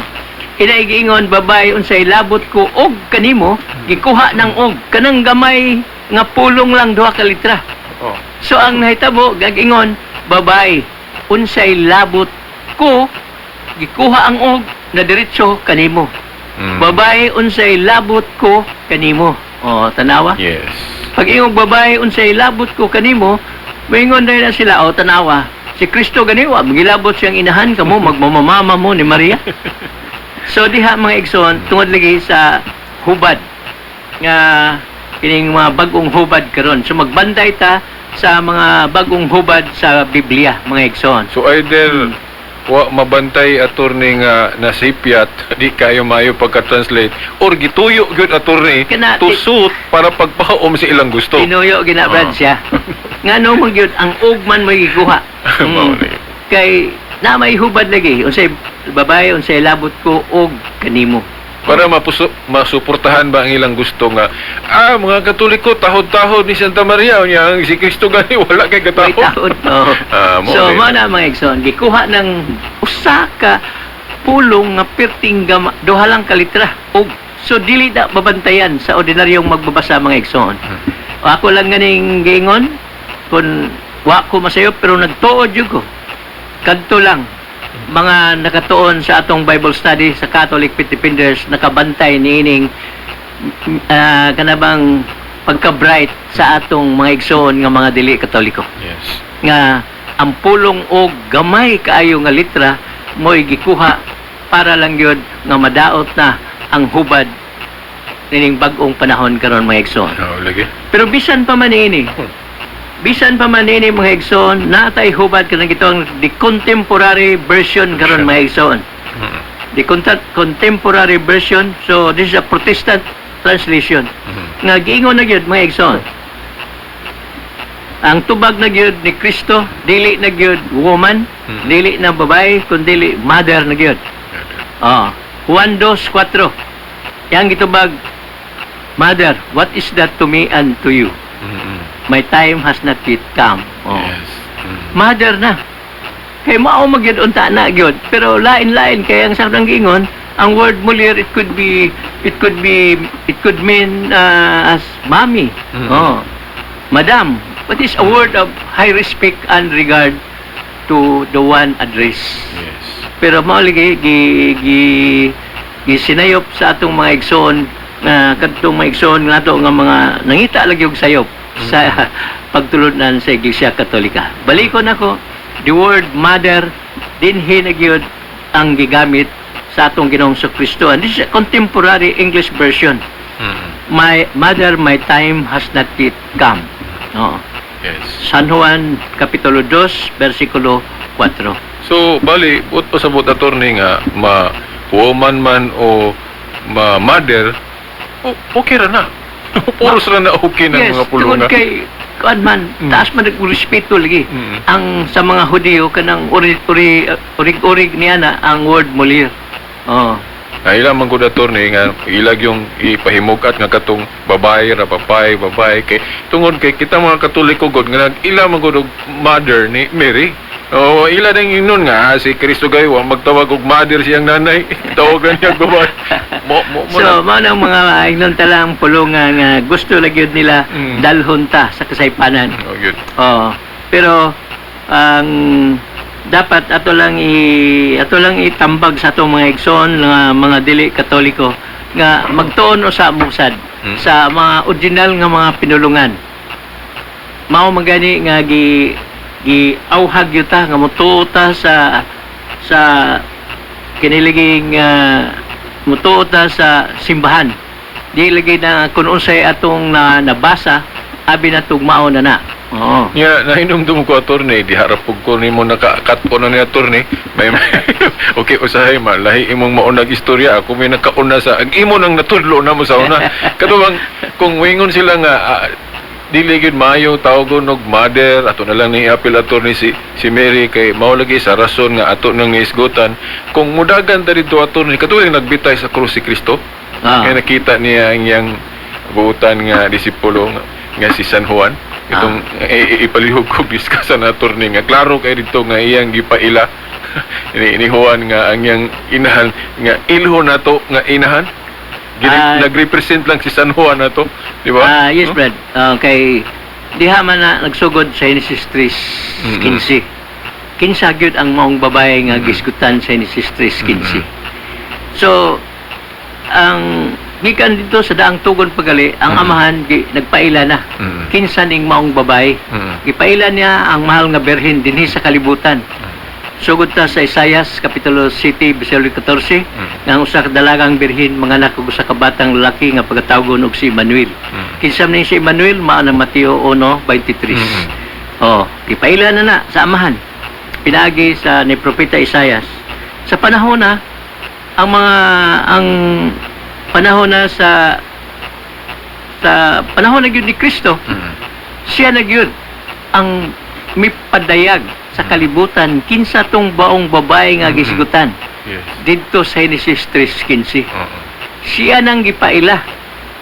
Inaigiingon, "Babae, unsay labot ko og kanimo?" Gikuha ng og kanang gamay nga pulong lang, duha ka litra. So ang nahitabo, gagingon, "Babae, unsay labot ko?" Gikuha ang og na diretso kanimo. "Babae, unsay labot ko kanimo?" Oh, tanawa. Pag ingong, "Babae, unsay labot ko kanimo?" Maingon na sila, "Oh, tanawa. Si Kristo gani wa magilabot siyang inahan, kamo magmamamama mo ni Maria." So diha mga igsoon, tungod lagi sa hubad nga kining mga bagong hubad karon. So magbantay ta sa mga bagong hubad sa Biblia, mga igsoon. So either wa mabantay, attorney, nga nasipyat, di kayo maayo pagka-translate, or gituyo gyud, attorney, Kana- to suit para pagpaom sa ilang gusto. Tinuyo gina, Brad, siya. Nga no man gyud ang ugman mo gikuha. Mao na yun. Kay na may hubad lagi, unsay babae, unsay labot ko og kanimo? Para mapuso, masuportahan ba ang ilang gusto nga mga Katoliko tahod-tahod ni Santa Maria, unya ang si Kristo gani wala kay May katahod. tahod. Oo. Mao So, din. Mao na mga igsoon, gikuha ng usa ka pulong nga perting gama, duha lang ka litra. Og so dili na babantayan sa ordinaryong magbabasa, mga igsoon. Ako lang ganing giingon kung wa ko masayop, pero nagtuod jud ko. Kadto lang mga nakatuon sa atong Bible study sa Catholic Faith Defenders nakabantay niining kanabang pagka-bright sa atong mga igsoon nga mga dili Katoliko nga ang pulong og gamay kaayo nga litra mo'y gikuha para lang gyud nga madaot na ang hubad nining bag-ong panahon karon, mga igsoon. Oh, lagi. Pero bisan pa man ini, bisan pa man ini, mga igsoon, natay hubad kanang itong the contemporary version karon, mga igsoon. The contemporary version, so this is a Protestant translation. Nga giingon na gyud, mga igsoon. Ang tubag na gyud ni Kristo, dili na gyud woman, dili na babae, kundi mother na gyud. Oh, Juan 2:4. Yang gitubag, "Mother, what is that to me and to you? My time has not yet come." Oh. Mother na. Kay mao magyud unta na gyud. Pero lain-lain kay ang sa giingon, ang word mulir, it could mean as mommy. Oh. Madam. But it's a word of high respect and regard to the one addressed. Pero mao lagi gi gi gisinayop sa atong mga igsoon nga kadtong mga igsoon nato nga mga nangita lagi og sayop sa pagtulon-an sa Iglesia Katolika. Balikon ako, the word mother dinhi na gyud ang gigamit sa atong Ginoong Kristo. And this is a contemporary English version. "My mother, my time has not yet come." Oo. San Juan, Kapitulo 2, versikulo 4. So, bali, buot pasabot, attorney, nga ma woman man o ma mother, okay ra na. Puros ra na okay ng Yes, mga tungod pulunga. Kay kuan man, taas man nagrespeto lagi. Ang sa mga Hudiyo kanang uri uri urig-urig niya na ang word mulir. Oh. Ay ila man gud, attorney, nga ilag yung ipahimugat nga katong babae ra, babae, babae, kay tungod kay kita mga Katoliko gud nga ila man gud og mother ni Mary. Oo, ila ding ingnon nga si Kristo gay wa magtawag og mother siyang nanay. Tawagan niya babae. Mo mo mo So, na. mao nang mga ingnon talang pulunga nga gusto lagi yun nila dalhon ta sa kasaypanan. Oh, good. Oo. Pero ang dapat ato lang itambag sa atong mga igsoon nga mga dili Katoliko nga magtuon usa musad sa mga original nga mga pinulungan. Mao magani nga gi gi auhag yuta nga mutuo ta sa kiniliging mutuo ta sa simbahan. Di lagi na kung unsay atong na, nabasa abi na tugmao na na. Oo. Nga, nahinumdum ko, attorney, di harap pug ko nimo naka-cut ko na ni attorney. May, okay, usahay malahi imong maunag istorya. Ako may nakauna sa, ang imo nang natudlo na mo sa una. Katubang, kung wingon sila nga, dili gyud maayo tawagon og mother, ato na lang ni apil, attorney, si si Mary kay mao lagi sa rason nga ato nang niisgutan. Kung mudagan ta didto, attorney, katuling nagbitay sa krus si Kristo. Kaya nakita niya ang iyang buutan nga disipulo nga si San Juan. Itong ipalihog ko discuss na, attorney, nga klaro kay dito nga iyang gipaila ni Juan nga ang iyang inahan nga ilho nato nga inahan. Nagrepresent lang si San Juan nato, di ba? Ah, yes, No? Brad. Kay diha man na nagsugod sa Genesis 3:15. Kinsa gyud ang maong babae nga gisgutan sa Genesis 3:15? So, ang gikan dito sa daang tugon pagali, ang amahan gi, nagpaila na. Kinsa ning maong babae? Gipaila niya ang mahal nga birhen dinhi sa kalibutan. Sugod ta sa Isayas Kapitulo 7 bersikulo 14 nga ang usa ka dalagang birhen manganak og usa ka batang lalaki nga pagatawgon og si Emmanuel. Kinsa man ni si Emmanuel? Mao na Mateo 1:23. Oh, gipaila na na sa amahan. Pinaagi sa ni Propeta Isayas. Sa panahon na ang mga ang panahon na sa sa panahon na gyud ni Kristo, siya na gyud ang mipadayag sa kalibutan kinsa tong baong babae nga gisgutan didto sa Genesis 3:15. Siya nang gipaila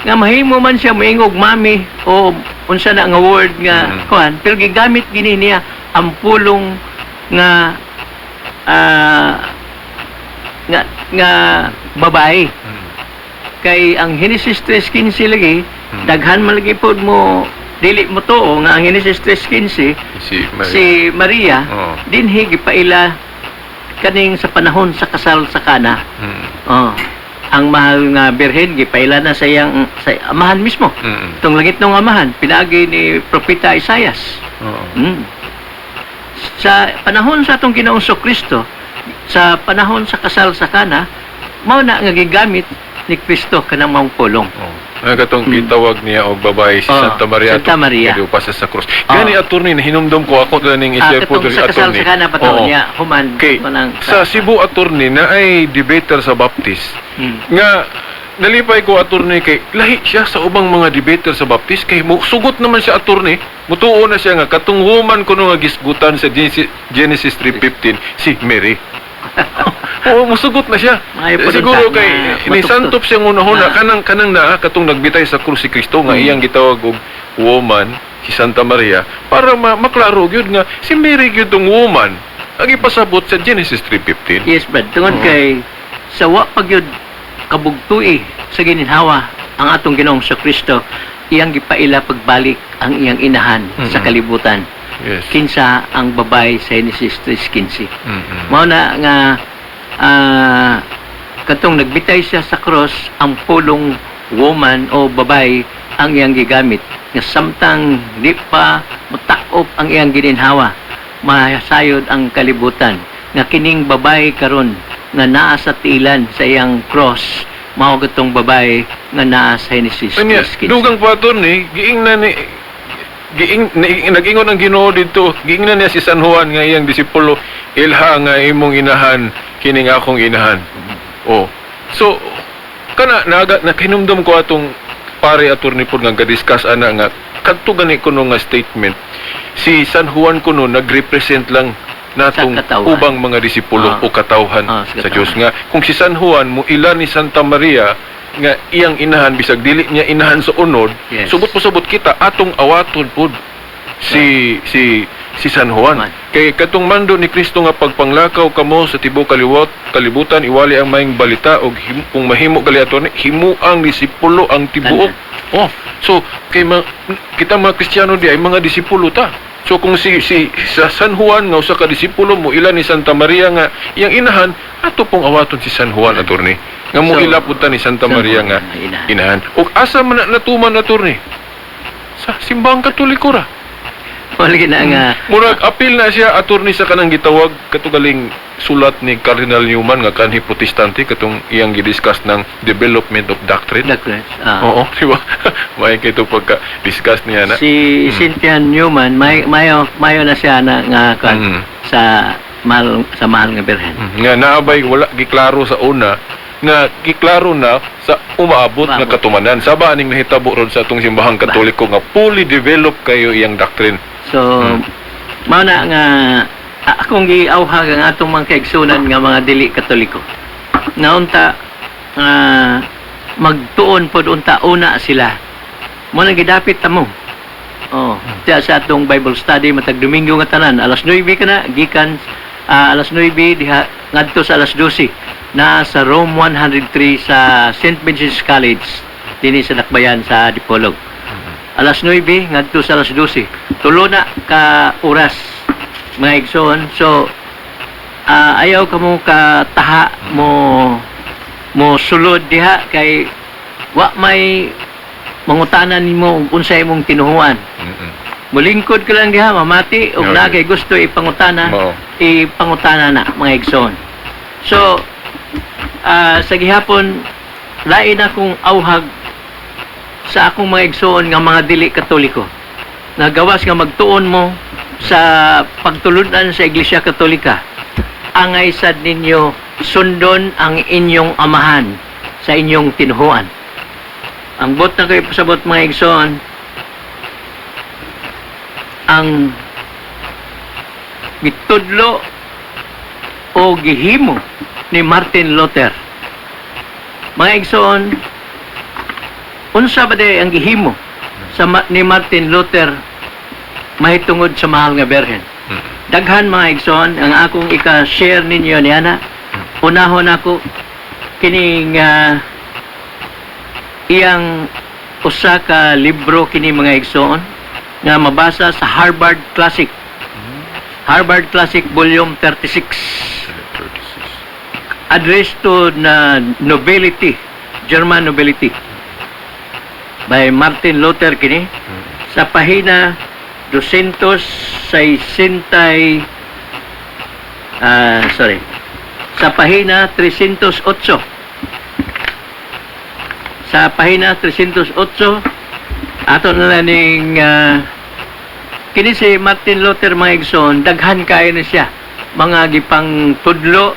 nga mahimo man siya moingog mami o unsa na nga word nga kuan, pero gigamit gini niya ang pulong nga nga nga babae kay ang Genesis 3:15 lagi daghan man lagi pod mo Dili mo tuo nga ang Genesis 3:15 Si Maria. si Maria dinhi gipaila kaning sa panahon sa kasal sa Kana. Oh. Ang mahal nga birhen gipaila na sa iyang sa amahan mismo. Itong langit ng amahan pinaagi ni Propeta Isayas. Sa panahon sa atong Ginoong Kristo, sa panahon sa kasal sa Kana, mao na nga gigamit ni Kristo kanang maong pulong. Oo. Ang katong gitawag niya og babae si Santa Maria. Santa Maria. Kaya pa sa krus. Gani, attorney, hinumdum ko ako ning i-share po Katong diri, sa kasal attorney. sa Kana pa niya human Kay kanang sa Cebu, attorney, na ay debater sa Baptist. Nga nalipay ko, attorney, kay lahi siya sa ubang mga debater sa Baptist kay mo sugot naman siya, attorney. Mutuo na siya nga katong woman kuno nga gisgutan sa Genesis 3:15 si Mary. Oo, musugot na siya. Maayo po Siguro dun kay na ni santop siyang unahuna kanang kanang naa katong nagbitay sa krus si Kristo nga iyang gitawag og woman si Santa Maria para maklaro gyud nga si Mary gyud tong woman ang ipasabot sa Genesis 3:15. Yes, Brad. Tungod kay sa wa pa gyud kabugtui sa gininhawa ang atong Ginoong sa Kristo, iyang gipaila pagbalik ang iyang inahan sa kalibutan. Kinsa ang babae sa Genesis 3:15. Mao na nga katong nagbitay siya sa cross, ang pulong woman o babae ang iyang gigamit nga samtang di pa mutak-op ang iyang gininhawa, masayod ang kalibutan nga kining babae karon nga naa sa tiilan sa iyang cross mao katong babae nga naa sa Genesis Anya, 3:15. dugang pa, attorney, giing na ni giing nag-ingon ang Ginoo dito, giingnan niya si San Juan nga iyang disipulo, "Ilha nga imong inahan kining akong inahan." Oh. So kana naga nakinumdum ko atong pare, attorney pod, nga ga-discuss ana nga kadto gani kuno nga statement si San Juan kuno nagrepresent lang natong Sa katawhan. ubang mga disipulo o katawhan Sa sa Dios nga kung si San Juan mo ila ni Santa Maria nga iyang inahan bisag dili niya inahan sa unod, subot po sabot kita atong awaton pod si si si San Juan Juan. Kay katong mando ni Kristo nga pagpanglakaw kamo sa tibuok kaliwat kalibutan, iwali ang maayong balita og kung mahimo gali ato ni himuang disipulo ang tibuok. Oh, so kay kita mga Kristiyano di ay mga disipulo ta. So kung si si sa San Juan nga usa ka disipulo mo ila ni Santa Maria nga iyang inahan, ato pong awaton si San Juan, attorney, nga mo So, ila pud ta ni Santa San Maria Juan nga nga inahan. inahan. Ug asa man na natuman, attorney? Sa simbahang Katoliko ra. Wala na nga. Murag apil na siya, attorney, sa kanang gitawag katugaling sulat ni Cardinal Newman nga kanhi Protestante, katong iyang gidiscuss ng development of doctrine. Doctrine. Oo, di ba? May kay ito pagka discuss niya na. Si Cynthia Newman may mayo mayo na siya na nga kwan, sa mahal nga birhen. Nga naabay wala giklaro sa una nga giklaro na sa umaabot nga Umaabot. katumanan. Saba aning nahitabo ron sa atong simbahang Katoliko nga fully develop kayo iyang doctrine. So mao na nga akong giawhag ang atong mga kaigsunan nga mga dili Katoliko. Nga unta nga magtuon pod unta una sila. Mo nang gidapit ta mo. Oh, diya sa atong Bible study matag Domingo nga tanan alas 9 ka na gikan alas 9 diha ngadto sa alas 12 na sa room 103 sa St. Vincent's College dinhi sa Dakbayan sa Dipolog. Alas 9 ngadto sa alas 12. 3 na ka oras, mga igsoon. So ayaw ka mo kataha mo mo sulod diha kay wa may mangutana nimo ug unsay imong tinuhuan. Mulingkod ka lang diha, mamati ug naa kay gusto ipangutana, Mao. ipangutana na, mga igsoon. So sa gihapon lain akong auhag sa akong mga igsoon nga mga dili Katoliko. Nga gawas nga magtuon mo sa pagtulunan sa Iglesia Katolika, angay sad ninyo sundon ang inyong amahan sa inyong tinuhuan. Ang bot na kayo pasabot, mga igsoon, ang gitudlo o gihimo ni Martin Luther. Mga igsoon, unsa ba day ang gihimo sa ni Martin Luther mahitungod sa mahal nga Birhen? Daghan, mga igsoon, ang akong ika-share ninyo niana. Unahon ako kining iyang usa ka libro kini, mga igsoon. Nga mabasa sa Harvard Classic. Harvard Classic Volume 36. 36. Address to na nobility, German nobility. By Martin Luther kini sa pahina 260, sorry, sa pahina 308, sa pahina 308 ato na lang ning kini si Martin Luther, mga igsoon, daghan kayo na siya mga gipang tudlo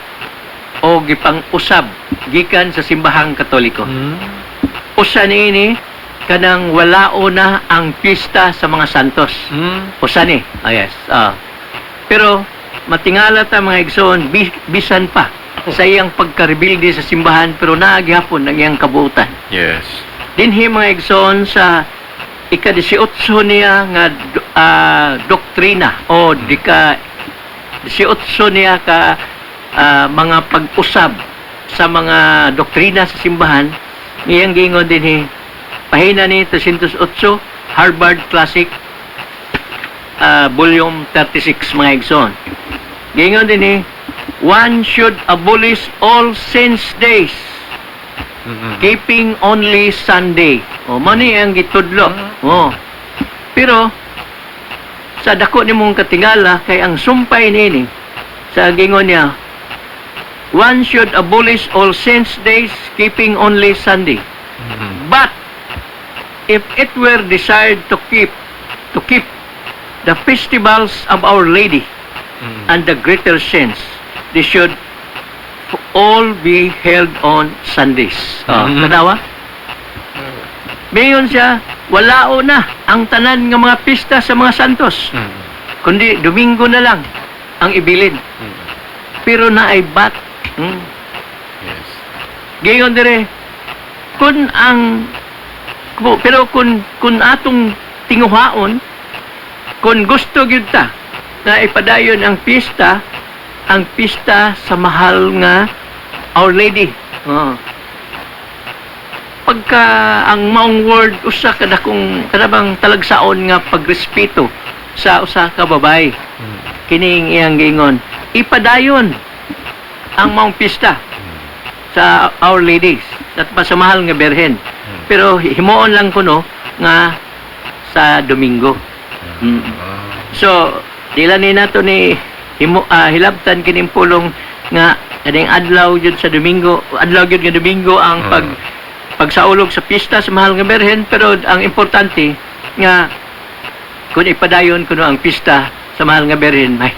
o gipang usab gikan sa Simbahang Katoliko. Usa niini kanang walao na ang pista sa mga santos. Usa ni. Ah, yes. Ah. Pero matingala ta, mga igsoon, bisan pa sa iyang pagkarebilde sa simbahan, pero naa gihapon ang iyang kabuutan. Dinhi, mga igsoon, sa ika-18 niya nga doktrina o dika 18 niya ka mga pag-usab sa mga doktrina sa simbahan, iyang giingon dinhi, pahina ni 308, Harvard Classic, Volume 36, mga igsoon. Giingon dinhi, one should abolish all saints days, keeping only Sunday. O, mao ni ang gitudlo. O. Pero sa dako nimong katingala kay ang sumpay nini sa gingon niya, one should abolish all saints days, keeping only Sunday. But if it were desired to keep the festivals of Our Lady and the greater saints, they should all be held on Sundays. Oh, tanawa? Mayon siya, walao na ang tanan nga mga pista sa mga santos. Kundi Domingo na lang ang ibilin. Pero naay but. Gayon dire, kun ang pero kun atong tinguhaon, kun gusto gyud ta na ipadayon ang pista sa mahal nga Our Lady. Oh. Pagka ang maong word, usa ka dakong kanabang talagsaon nga pagrespeto sa usa ka babae. Kining iyang giingon, ipadayon ang maong pista sa Our Ladies at pa sa mahal nga Birhen. Pero himuon lang kuno nga sa Domingo. So, dila ni nato ni himo, hilabtan kining pulong nga kaning adlaw jud sa Domingo, adlaw jud nga Domingo ang pagsaulog sa pista sa mahal nga Birhen, pero ang importante nga kung ipadayon kuno ang pista sa mahal nga Birhen, may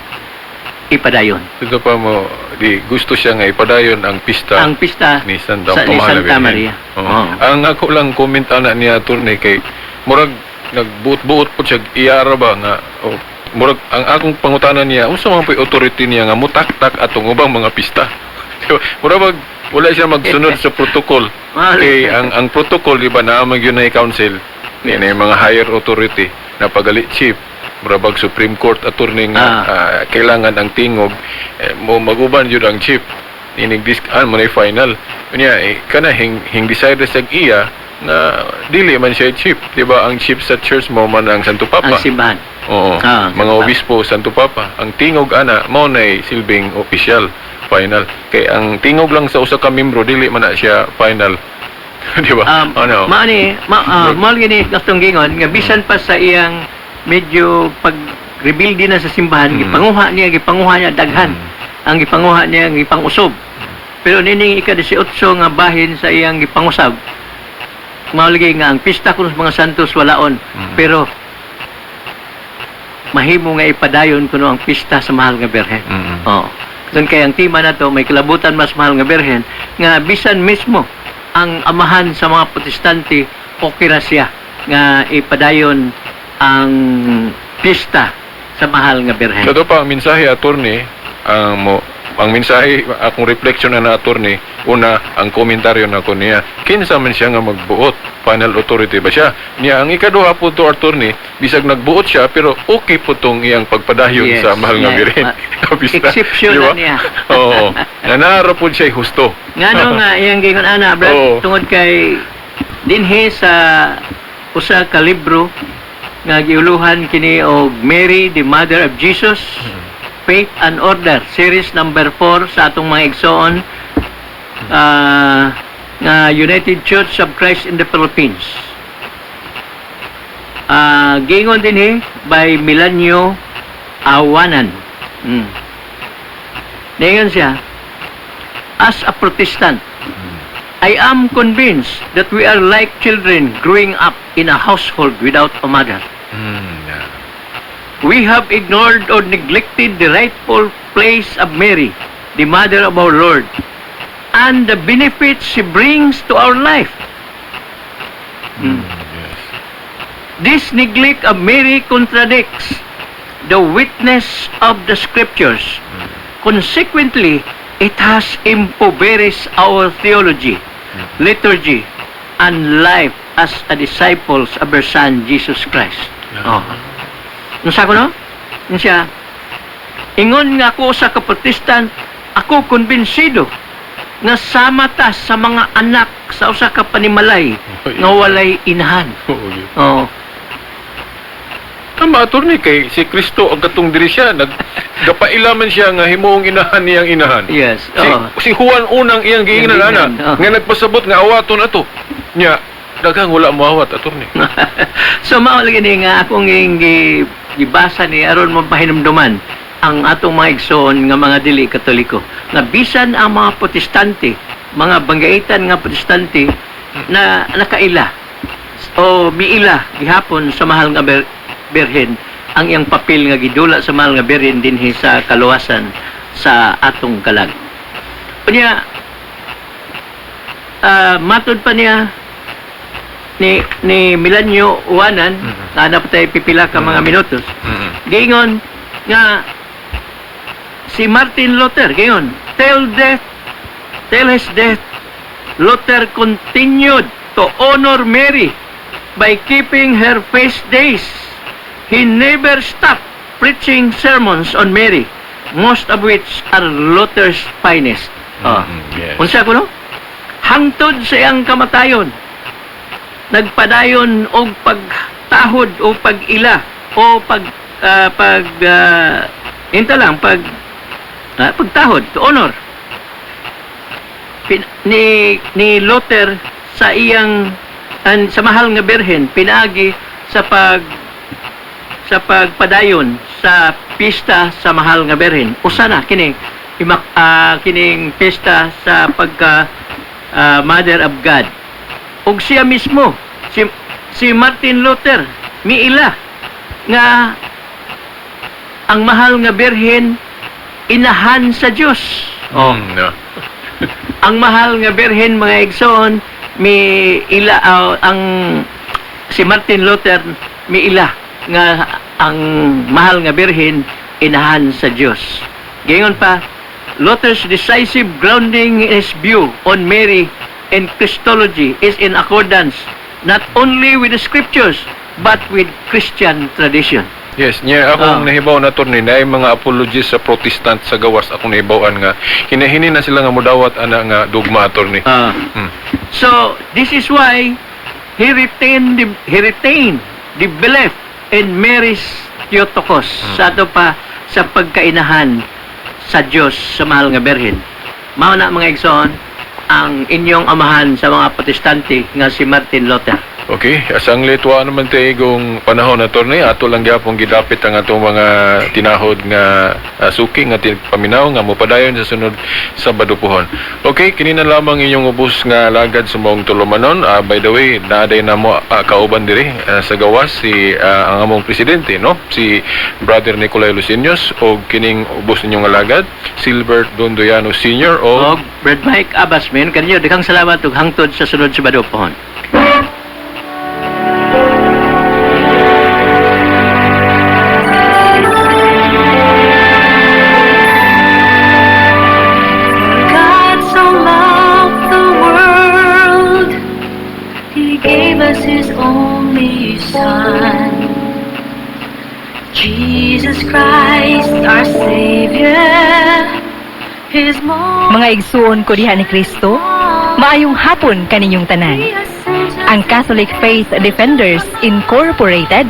ipadayon. Ito pa mo, di gusto siya nga ipadayon ang pista Ang pista ni Santa sa, ni Pamahal na Santa Birhen. Maria. Oo. Oo. Ang ako lang comment ana niya, attorney, kay murag nagbuot-buot po siya iyara ba nga oh, murag ang akong pangutana niya, unsa man po'y authority niya nga mutaktak atong ubang mga pista? Murag wala siya magsunod sa protocol. Kay ang protocol, di ba, naa man gyud na council ni na yung mga higher authority na pagali chief, murabag Supreme Court attorney nga kailangan ang tingog mo maguban jud ang chief inig dis mo na final unya kana hing decide sa iya na dili man siya chief, di ba? Ang chief sa church mo man ang Santo Papa. Ang simbahan. Oo. Mga Santo Papa. Obispo, Santo Papa. Ang tingog ana mao nay silbing official final. Kay ang tingog lang sa usa ka membro, dili man na siya final. Di ba? Ano? Mao ni mao gini atong gingon nga bisan pa sa iyang medyo pag rebuild na sa simbahan, gipanguha niya daghan. Ang gipanguha niya, ang gipangusog. Pero nining ika-18 nga bahin sa iyang gipangusab, mao lagi nga ang pista kuno sa mga santos walaon. Pero mahimo nga ipadayon kuno ang pista sa mahal nga Birhen. Oo. Doon kay ang tema na to may kalabutan mas mahal nga Birhen nga bisan mismo ang amahan sa mga Protestante, okay ra siya nga ipadayon ang pista sa mahal nga Birhen. Sa to pa ang mensahe, attorney, ang mo ang mensahe, akong reflection na attorney, una ang komentaryo na ko niya, kinsa man siya nga magbuot, final authority ba siya niya? Ang ikaduha po to, attorney, bisag nagbuot siya, pero okay po tong iyang pagpadayon sa mahal nga Birhen pista, Exception di ba? na niya. Oo, nga naara po siya husto. Ngano nga iyang gingon ana, Brad, tungod kay dinhi sa usa ka libro Nga giuluhan kini og Mary, the Mother of Jesus, Faith and Order, series number 4 sa atong mga igsoon nga United Church of Christ in the Philippines. Giingon dinhi by Milanio Awanan. Ningon siya, "As a Protestant, I am convinced that we are like children growing up in a household without a mother. We have ignored or neglected the rightful place of Mary, the mother of our Lord, and the benefits she brings to our life. This neglect of Mary contradicts the witness of the Scriptures. Consequently, it has impoverished our theology, liturgy, and life as a disciples of her Son, Jesus Christ." Oh. Unsa ko, no? Ingon siya, ingon nga ako sa ka-Protestant, ako kumbinsido nga sama ta sa mga anak sa usa ka panimalay nga walay inahan. Oo, yun. Oh. Tama, attorney, kay si Kristo ang katong diri siya nag gapaila man siya nga himuong inahan niyang inahan. Si, si Juan unang iyang giingnan Iyang ana giingnan, oo. Nga nagpasabot nga awaton ato. Nya daghang wala moawat, attorney. So mao lagi ni nga akong gibasa ni aron mo pahinumduman ang atong mga igsoon nga mga dili Katoliko nga bisan ang mga Protestante, mga banggaitan nga Protestante na nakaila o miila gihapon sa Mahal nga Birhen, ang iyang papel nga gidula sa Mahal nga Birhen dinhi sa kaluwasan sa atong kalag. Unya matod pa niya ni Milanio Uwanan, na pa tayo pipila ka mga minutos, giingon nga si Martin Luther, giingon, till his death, Luther continued to honor Mary by keeping her feast days. He never stopped preaching sermons on Mary, most of which are Luther's finest." Oh. Unsa kuno? Hangtod sa iyang kamatayon, nagpadayon og pagtahod o pag-ila o pag ah, pag inta lang pag pagtahod, to honor ni Luther sa iyang sa Mahal nga Birhen pinaagi sa pagpadayon sa pista sa Mahal nga Birhen. Usa na kini kining pista sa pagka Mother of God. Ug siya mismo, si si Martin Luther, miila nga ang Mahal nga Birhen inahan sa Dios. Oh. Ang Mahal nga Birhen, mga igsoon, mi ila ang si Martin Luther miila nga ang Mahal nga Birhen inahan sa Dios. Giingon pa, "Luther's decisive grounding in his view on Mary and Christology is in accordance not only with the Scriptures but with Christian tradition." Yes, niya akong nahibaw na, attorney, na mga apologists sa Protestant sa gawas akong nahibawan nga hinahini na sila nga mudawat ana nga dogma, attorney. So this is why he retained the belief in Mary's Theotokos, sa ato pa sa pagkainahan sa Dios sa Mahal nga Birhen. Mao na, mga igsoon, ang inyong amahan sa mga Protestante nga si Martin Luther. Okay, asang litwa naman tayo kung panahon, attorney, ato lang gyapon gidapit ang atong mga tinahod nga suki nga paminaw nga mopadayon sa sunod Sabado puhon. Okay, kini na lamang inyong ubos nga alagad sa maong tulumanon. By the way, naaday na mo kauban diri sa gawas si ang among presidente, no? Si Brother Nicolay Lucinos og kining ubos ninyong alagad, Silbert Dondoyano Sr. o Og Brad Mike Abbas men kanyo, daghang salamat ug hangtod sa sunod Sabado pohon. God so loved the world, He gave us His only Son, Jesus Christ, our Savior. His most Mga igsuon ko diha ni Kristo, maayong hapon kaninyong tanan. Ang Catholic Faith Defenders Incorporated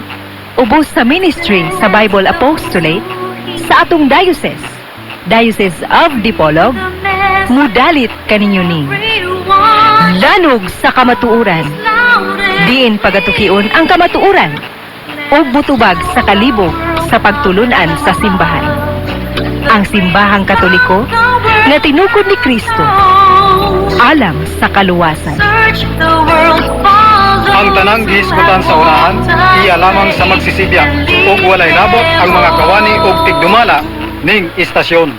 Ubos sa ministry sa Bible Apostolate sa atong diocese, Diocese of Dipolog, mudalit kaninyo ni Lanog sa Kamatuoran. Diin pagatukion ang kamatuoran ug mutubag sa kalibog sa pagtulunan sa simbahan. Ang Simbahang Katoliko nga tinukod ni Kristo alang sa kaluwasan. Ang tanang gihisgutan sa unahan, iya lamang sa magsisibya ug walay labot ang mga kawani ug tigdumala ning istasyon.